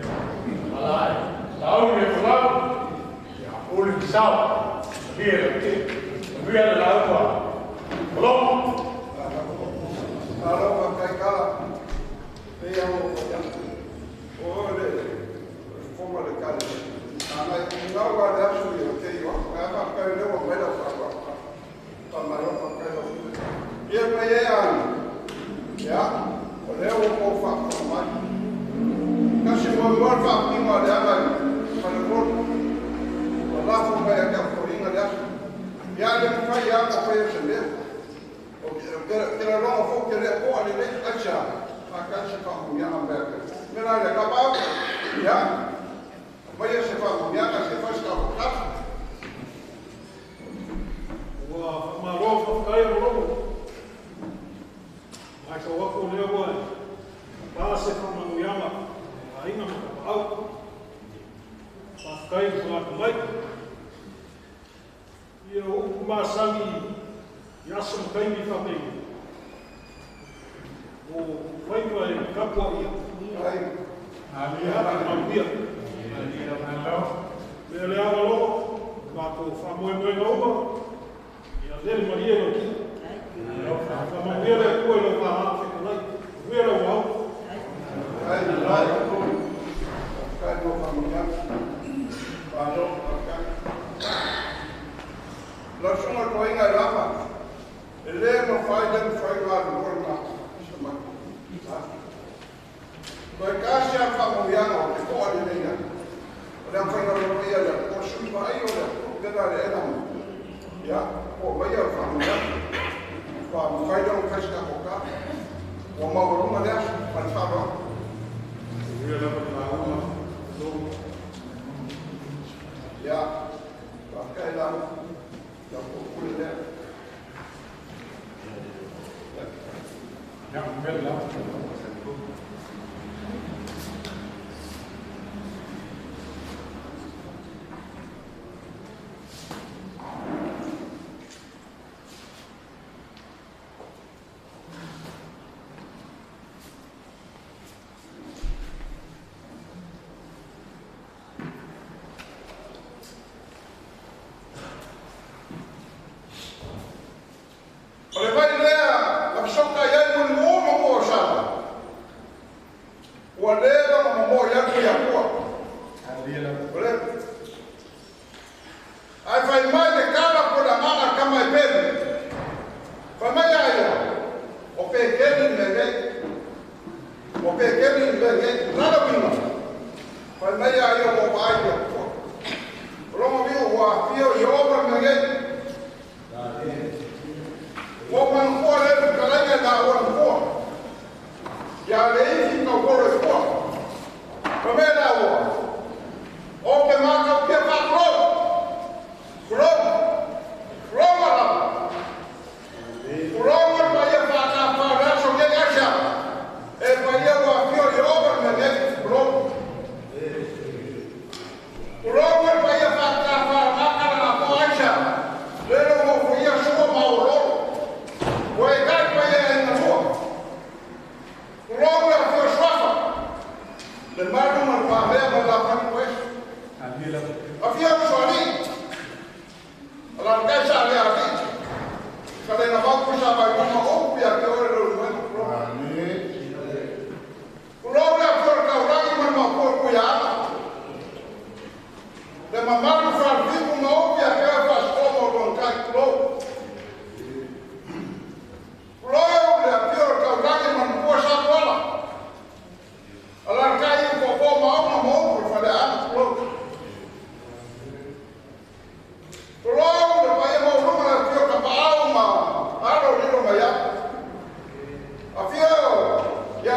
Speaker 16: Alai, sa u e fla, ia o le sa, fi le te. Fi le la u. Lo.
Speaker 15: Alo pa kai kala. Ia o ia. O le foma le kale. Ana ngau wa le asu ia te iwa. Ka ka ka le o mai la fa fa. Pa ma ro pa ka lo. Ia mai e an. Ia. O le o ko fa fa mai. Ka se mo mo fa ni mo le ana. Pa le ko. O la fo mai ka ko inga le asu. Ia le fa ia ka fa se me. O ke ke la lo fo ke le ko ale le acha. A se fa mia na me la le ka pa ya vai se fa mia ka se fa ska ka
Speaker 16: wa ma ro fa kai ro ai ka wa ko le wa pa se fa mia ma ai na ma ka au fa kai fa mai ia o ma sami ia so kai mi fa pe o fai vai kapua ia.
Speaker 15: Ai.
Speaker 16: Alia manuia. Alia malo. Le le avalo ma ko fa moe moe nova. Ia le maria lo ki. Fa manuia le ko lo fa ha fe ko lai. Manuia lo wa.
Speaker 15: Ai ai. Kai no fa manuia. Fa no ka. La songa ko inga lava. Le mo fai le fai wa no na. Ko kasi a fa manuia o te ko ale nei. O le fa no ia le ko sui mai o le ko le le na. Ya, o mai a fa manuia. Fa fai le ka sta ko ka. O ma o ma le fa fa ro.
Speaker 16: Ia la fa uma.
Speaker 15: Ya. Fa kai la. Ya ko ko le.
Speaker 16: Ya, mela.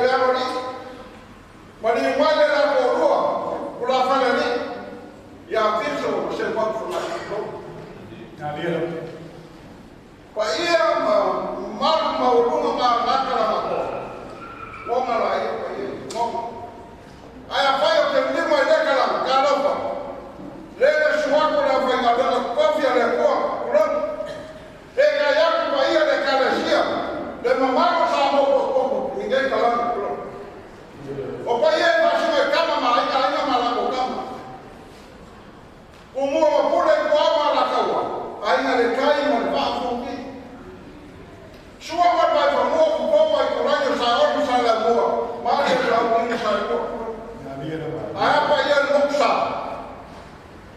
Speaker 15: le aloli. Mani mai le la korua, kula fale ni. Ia piso se pa funa. Pa ia ma malu ma ulunga ma nakala ma ko. Wonga la ia pa ia wonga. Ai fai o te lima i le kala ka lofa. Le le suako le fai ngā kofi le koa kula. Le ka yaku pa ia le kalesia. Le mamalo sa mo ko ko nge kala kula. O pa ia pa se kama ma ia ia ma la ko kama. O mo ma pule ko ama la kawa. Ai na le kai ma pa fuki. Sua ma pa fa mo ko ma ko la yo sa o sa la mo. Ma le sa o ni sa ko. Ai pa ia no sa.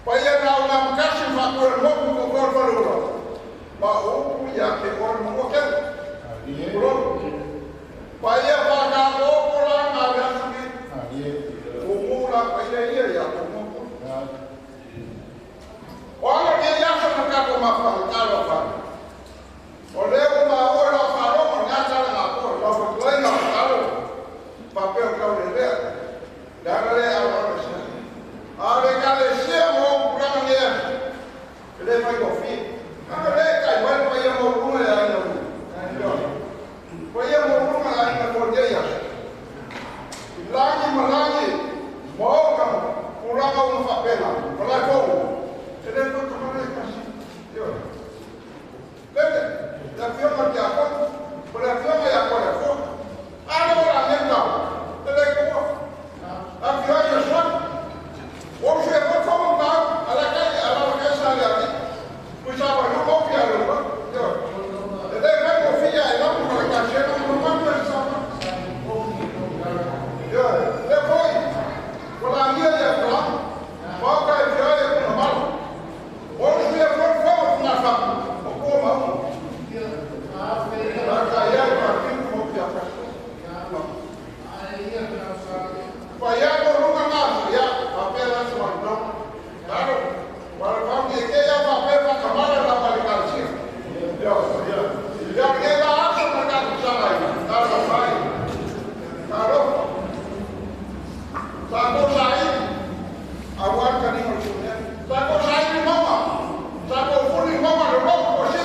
Speaker 15: Pa ia na o na kasi fa ko mo ko ko ko lo. Ma o ia ke o mo ke. Pa ia pa ka o ko la na le su. O mo la pa ia ia ia ko mo. O ala ke ia sa ka ko ma fa ka lo fa. O le o ma o la fa ro mo nya sa la ko lo fa ko ina ka lo. Pa pe o ka le le. Da le a lo se. A le ka le se mo ku la ne. Le fa ko fi. A le ka i wa pa ia mo ku le ai no. Pa ia mo ku la ai na ko ye ya. Langi malangi mo ka ku la ka o fa pena. Pa la ko. Le ko to le kasi. Yo. Le la fioma que a ko, la fioma ya ko le ko. A lo la neta. Le ko. La fioma yo so. O se ko ko ma a la calle a la casa de aquí. Pues a lo ko fi a lo. Yo. Le ka ko fi ya la ko la casa no no no sa. Yo, le foi. Ko la mia ya ko. Ko ka fi ya ko no mal. O se ko ko na fa. O ko ma. La ka ya ka fi ko fi a ka. Pa ya ko runga na ya papel la su no. Claro. Para fa que que ya papel pa kamara la pa le kalsi. Yo, yo. Ya que la hace na ka sa la. Claro, vai. Claro. Sa ko sai. Agua ka ni mo chunya. Sa ko sai mama. Sa ko fuli mama lo ko ko si.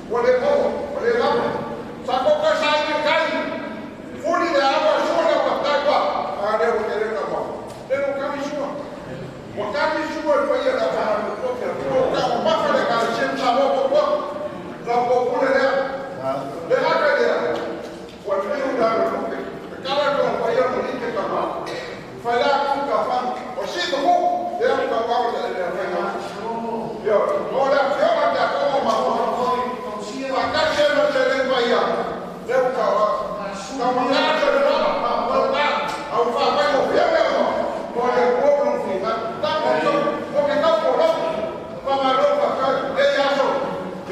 Speaker 15: O le ko, o le la. Sa ko ka sai ni kai. Fuli le agua sola pa ta kwa. A le o kere ka ma. Le o ka mi sua. O ka mi sua pa ia la fa lo ko ke. O ka o ma fa le ka se sa mo ko ko. La ko pule le. Le ha ka le. O le u la lo ke. Ka la ko pa ia mo ni ke ka ma. Fa la ku ka fa. O si ko ko. Le ka wa le le fa ma. Yo, o la fioma ka ko ma ko. Pa ka se no se le pa ia. Le u ka wa. Ka ma ka se le la pa pa. Au fa pa ko fia me mo. Mo le ko no fi ma. Ta ko ko ke ka ko lo. Pa ma lo pa ka e ya so.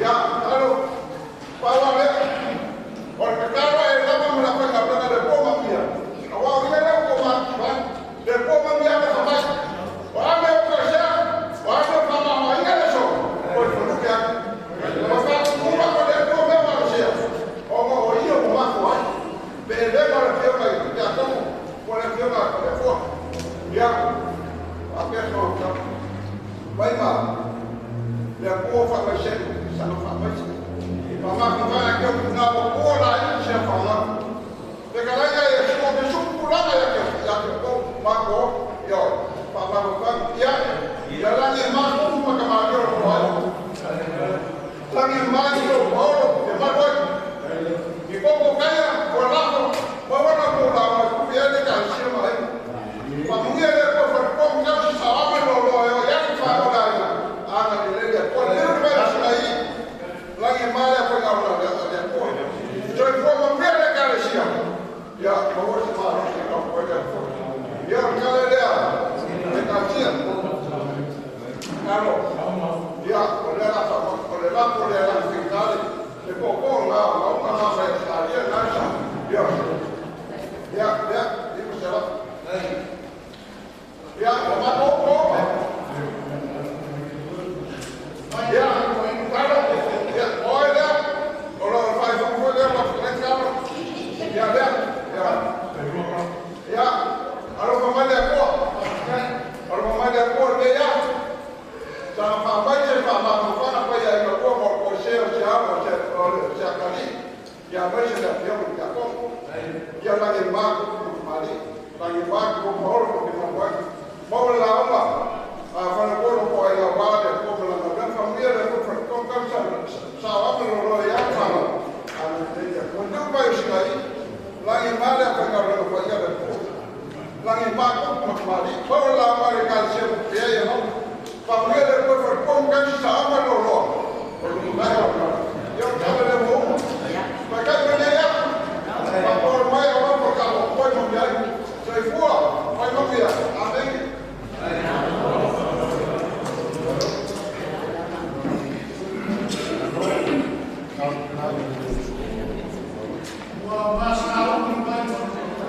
Speaker 15: Ya, alo. Pa wa le. O ke ka wa e la ma la pa ka pa le ko ma mia. A wa ia le ko ma ba. Le ko ma mia le fa ba. Wa me ko se. Wa me fa ma ma ia le so. Ko fu ke. Ma fa ku ma ko le ko me ma se. O mo o ia o ma ko ai. Pe le ma le fia ma ya ko. Ko le fia ma ko le fo. Ya. A pe so ka. Vai ma. Le ko fa ma se sa no fa ma se. Ma ma ko va ke ku na ko la i se fa ma. Le ka la ya e so me su ku la ya ke ya ke ko ma ko yo. Pa ma ko fa ya. Ya la ni ma ko ma ka ma yo ko ai. La ni ma yo ko de ma ko. I ko ko kaya ko la ko. Ma wa ko la ma ku ya le ka se ma ai. Pa mu ya le ko fa ko nga sa wa me lo lo yo ya fa ko la ya. Ana le le ko le le ma sa ai. La ni ma le ko ga la le ko. Yo ko ma me le ka le sia. Ya ko wa se ma ro se ka ko ya ko. Ya ka le le le ka sia. Claro. Ya ko le la fa ko le la ko le la fi ka le ko ko la la ma ma sa ya na sa. Ya. Ya ya digo se va. Ya ma ko ko. Ya claro. Ya o le o lo fa fa ko le la fa ka. Ya ya. Ya. Ia, alofa mai le Atua. Alofa mai le Atua lenei aso. Saga faamai se faamafaufana paia i matua mo le koese o se alo o se atalii. Ia aemaise le afioga i le Tiakono. Ia lagi ma ku mali. Lagi ma ku maolo mo ke manuai. Maua le lauga a Fanapolo po ai lau vaa le Atua ma lana galuega. Faamanuia le Atua faletonu tausa sao ama le loloa ia fala. Ana le Atua. Nu mai o Sina'i. Lagi ma le afaigaluega paia le Atua. Lagi ma ku mali. Maua le lauga le Ekalesia pea ia mau. Faamanuia le Atua faletonu tausa sao ama le loloa. O le lumanai o le Ia o tala le mo uma. Fakai mai nei aso. Faapolo mai o lau fakalo o mo mai. Soifua, mai manuia. Amene.
Speaker 9: Ua masauni mai ma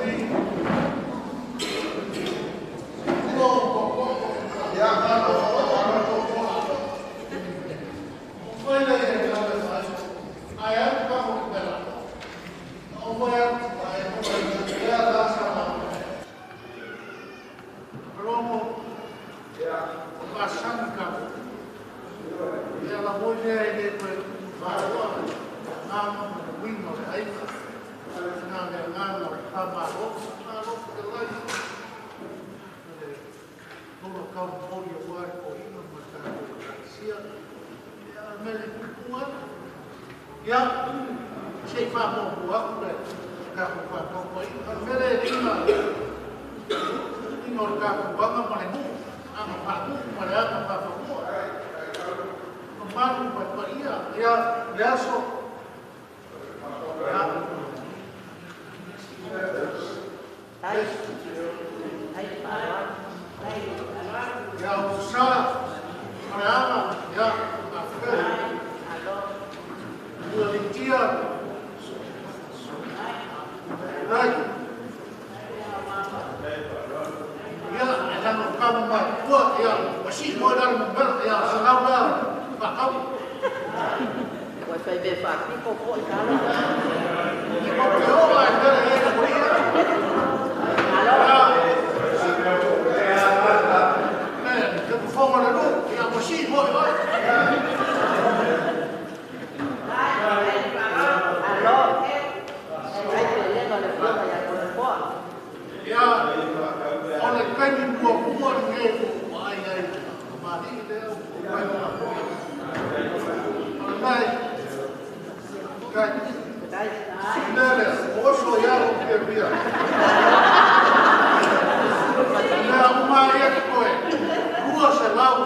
Speaker 9: le ua o koko.
Speaker 15: Ia,
Speaker 9: malo o koko. O fai le e kala fai. Ai au ka mo pela. O fai au ai mo le a la sa ma. Romo.
Speaker 15: Ia.
Speaker 9: O masani ka. Ia la mo le e le ko va o. Ngā ma le winga o le aiga. Ngā le ngā o le whamaro. Ngā te lai. Le tōra kau mori o wai o ina ma tātou kaisia. Ia mele pupua. Ia, sei whamō aku le kākou whākau mai. A mele ringa ringa o le kākou anga ma le mu. Anga whāmu ma le anga whāwhamua. Mamalu mai pa ia. Ia, le aso. Ia o sa, Mariana, ia, a fe. Ua litia. Rai. Ia, e lano kama mai. Ua, ia, wasi mo lalo mo ia, sanau la, whakau.
Speaker 17: Ua fai me whakiko po i kalo.
Speaker 9: I mo te oa e tere e ka ia.
Speaker 17: Alo.
Speaker 9: Ne, te kufonga le lu, ia wasi mo i vai.
Speaker 17: Alo. Ai te lenga le fioga ia koe poa.
Speaker 9: Ia, o le kaimi mua mua le nge o ai ai. Mali le au, o kai mua mua. O le mai, kai. Lele, o oso ia o pia pia. Lea uma ia ke koe. Rua se lau.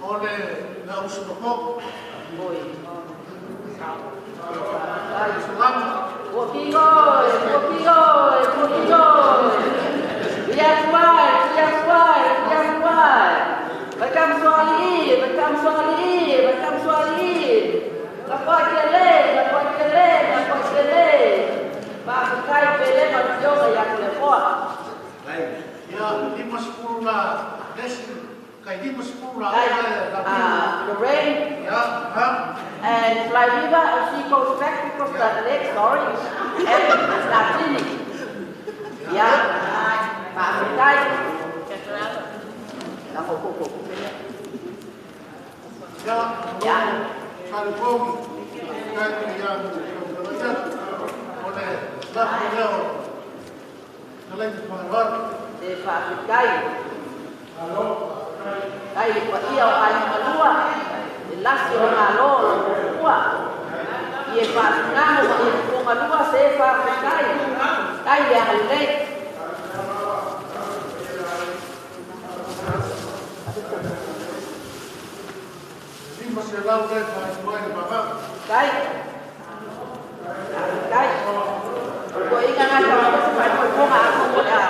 Speaker 9: O le la usu
Speaker 17: Oi.
Speaker 9: Salama.
Speaker 17: Wokigoi, wokigoi, wokigoi. Biasuai, biasuai, biasuai. Bakam suali, bakam suali, bakam suali. Lakwa kele, lakwa kele, lakwa kele. Ba kai pele ma fioga ya kule poa.
Speaker 9: Ia, lima sepuluh la desi, kai lima sepuluh la
Speaker 17: Kai,
Speaker 9: la
Speaker 17: Lorraine.
Speaker 9: Ya, ha.
Speaker 17: And Flyviva, she goes back because that leg, sorry. And Latini. Ya. Pak Kai. La ko ko ko.
Speaker 9: Ya,
Speaker 17: Ya.
Speaker 9: Salipong, kai ya, ya, o le la leo, na le pangar.
Speaker 17: Te Pak Kai. Kai pa ia o ai malua. E lasi o ngā lo lo kua. I e whaatungaho ma i e malua se e whaakai. Kai le anga lei.
Speaker 9: Lima se lau le fa mai le baba.
Speaker 17: Kai. Kai. Ko inga ngā tawa se whai ko konga a kongo a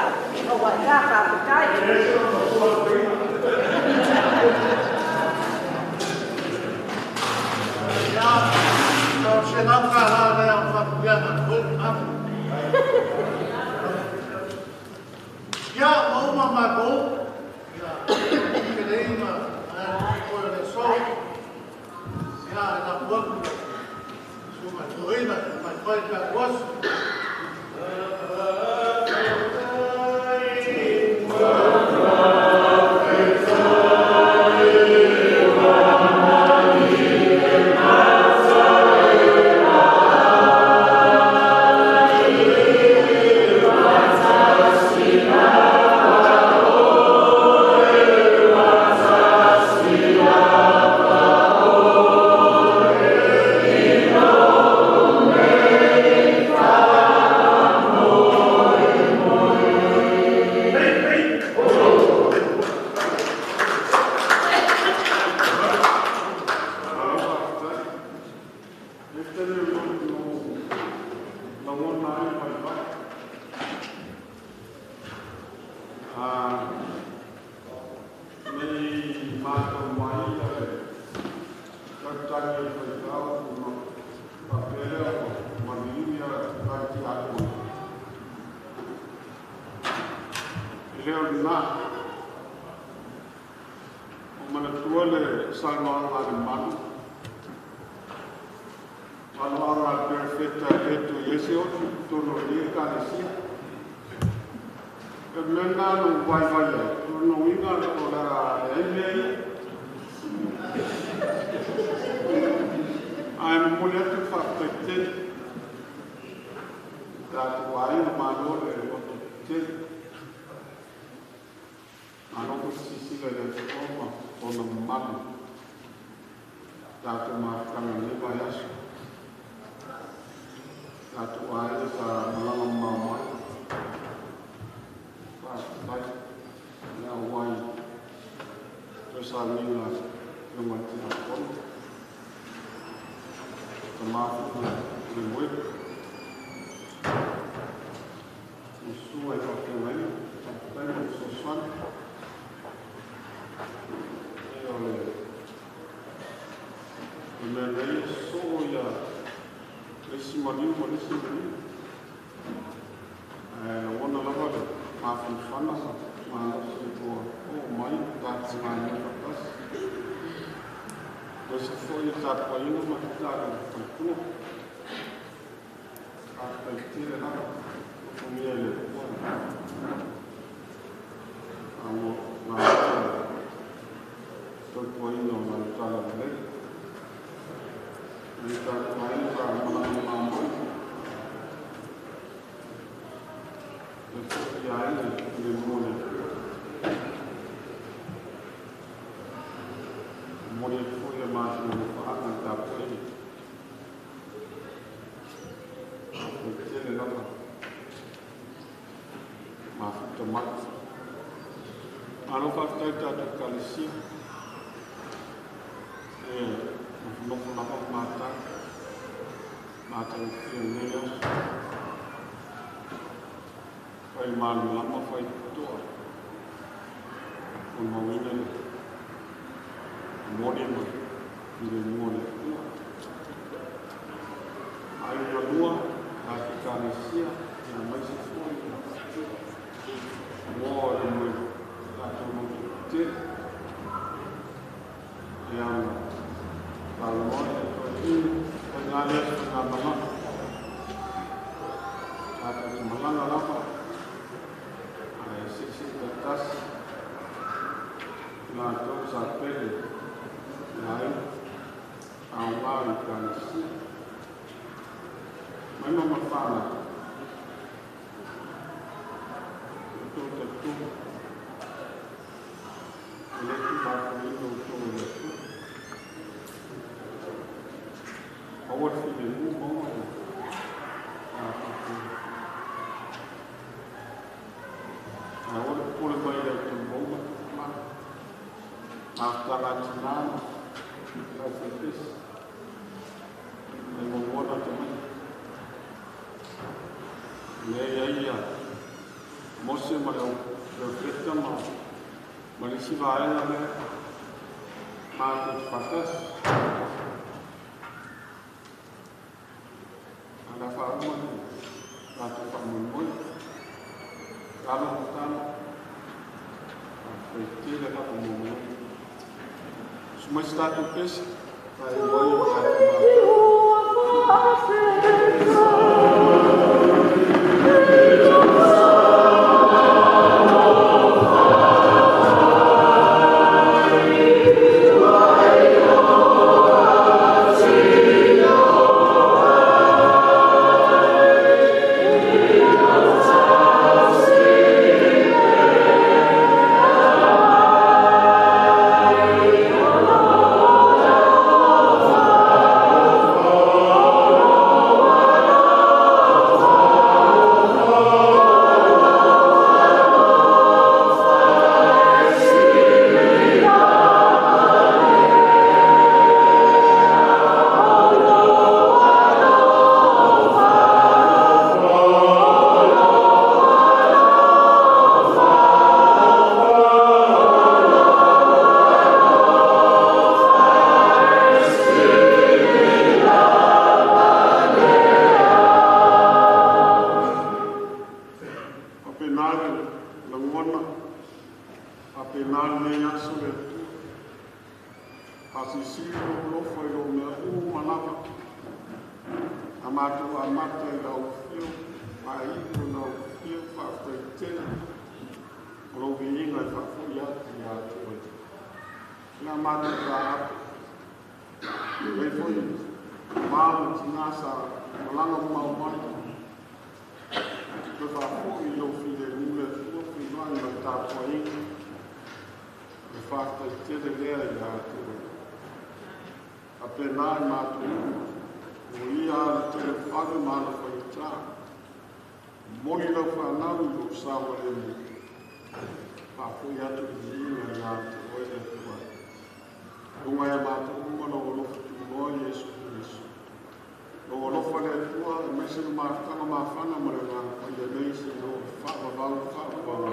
Speaker 17: o wa ka ka kai.
Speaker 9: mai tatou aso.
Speaker 15: Mas está com peixe.
Speaker 14: Faapena lenei aso le Atua. Faasilisili lou alofa i lou mea uma lava. A matou amata i lau afio, faaiu i lau afio, faafetai tele o lou viiga e faafoi atu ia te oe. O le a matou taape. Lei foi ma ma tina sa malaga mamao mai. Toe faafoi i lou filemu le Atua feinoai ma le tapuaiga. Le faafetai tele lea ia te oe. Faapena i matou uma, o ia le tele o fale ma ala faigata. Momoli lau fanau i lou saogalemu. Faafoi atu le viiga ia te oe le Atua. Luga ia matou uma lou alofa tunoa Iesu Keriso. Lou alofa le Atua aemaise le mafutaga mafana ma le Agaga Paia nei seia oo faavavau faavavau.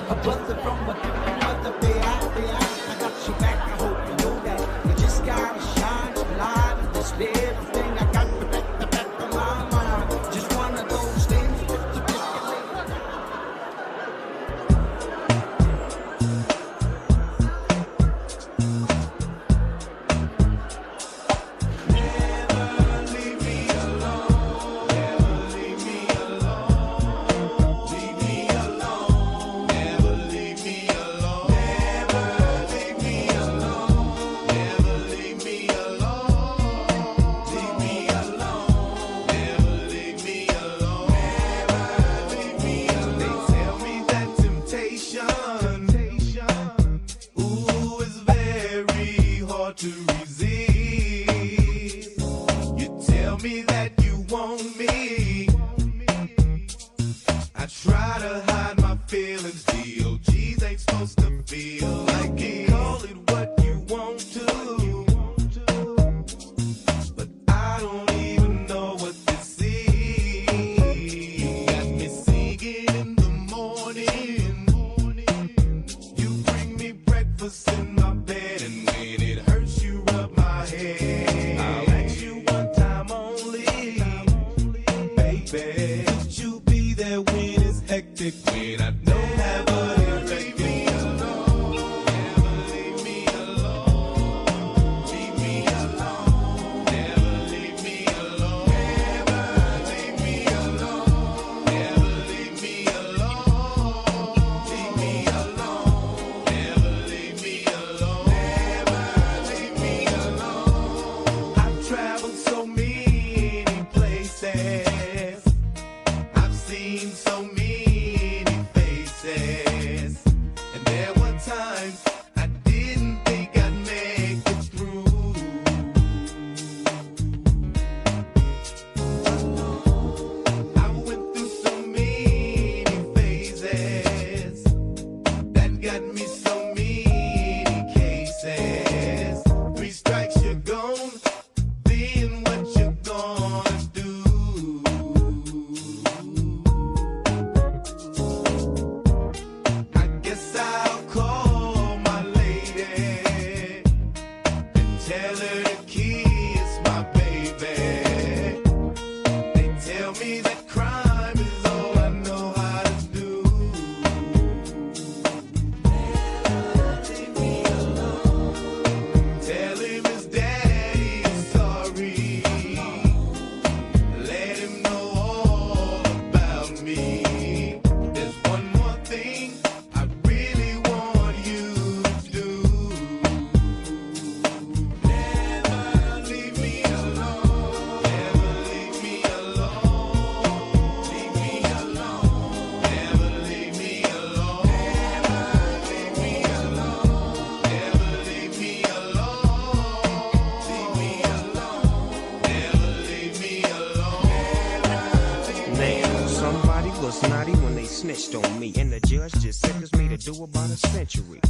Speaker 6: A brother from a different mother, baby. I got your back, I hope you know that. You just gotta shine some light on this little thing. I got the back, the back of my mind. Just one of those things.
Speaker 7: They tell me that temptation, ooh, is very hard to resist. You tell me that you want me. I try to hide my feelings. D.O.G's ain't supposed to feel like it. Call it what you want to, but I don't even know what this is. You got me singing in the morning. You bring me breakfast in my bed, and when it hurts, you rub my head. I'll ask you one time only, baby. Could you be there when it's hectic, when I don't have a leave me alone, never leave me alone, leave me alone, never leave me alone, never leave me alone, never leave me alone, leave me alone, never leave me alone, never leave me alone. I've traveled so many places. I've seen so many faces.
Speaker 18: somebody when they snitched on me. And the judge just sentenced me to do about a century.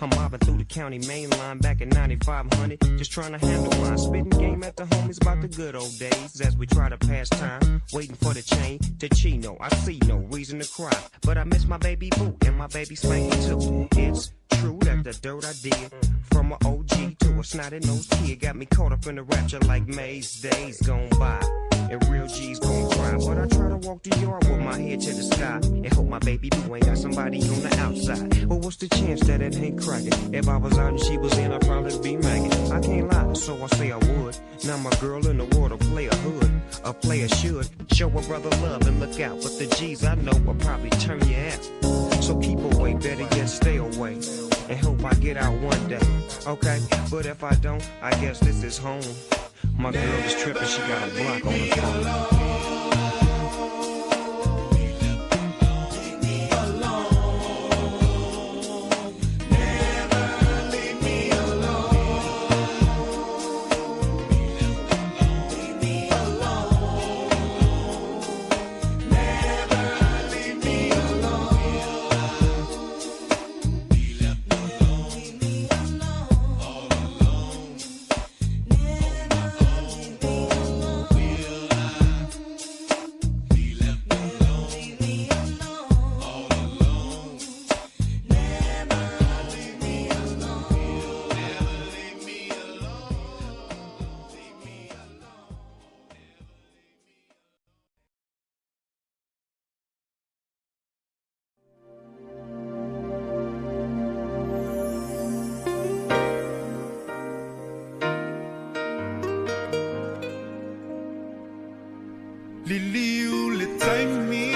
Speaker 18: I'm mobbing through the county main line back in 9500, just trying to handle mine. Spitting game at the homies about the good old days as we try to pass time, waiting for the chain to Chino. I see no reason to cry, but I miss my baby boo and my baby Spanky too. It's true that the dirt I did, from a OG to a snotty nosed kid, got me caught up in the rapture like Maze days gone by. And real G's gon' cry, but I try to walk the yard with my head to the sky and hope my baby boo ain't got somebody on the outside. But what's the chance that it ain't cracking? If I was out and she was in, I'd probably be macking. I can't lie, so I say I would. Now my girl in the world a player hood, a player should show a brother love and look out. But the G's I know will probably turn you out. So keep away, better yet stay away, and hope I get out one day. Okay, but if I don't, I guess this is home. My girl is tripping, she got a block on the phone.
Speaker 7: Liliu le taimi.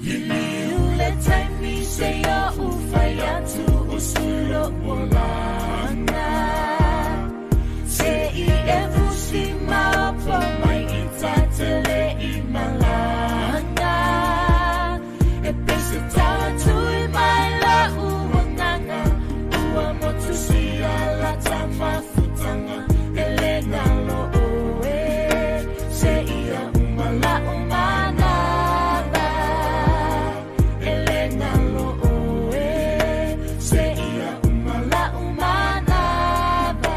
Speaker 8: Liliu le taimi se ia ufai atu usulo olanga. Se i e fusi maopo mai i tatele i malanga. E pese tau tui mai la uanganga. Ua motu si ala tamafutanga. Ele nalo oe. Se ia umala umanaba. Ele nalo oe. Se ia umala umanaba.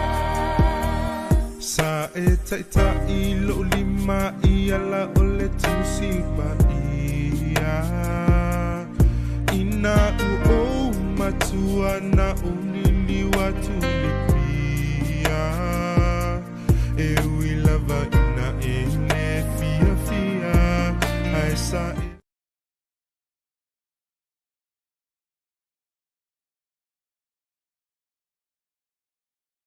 Speaker 7: Sa e taitai lo lima i ala o le tusi pa ia. Ina u o matua na o lili watu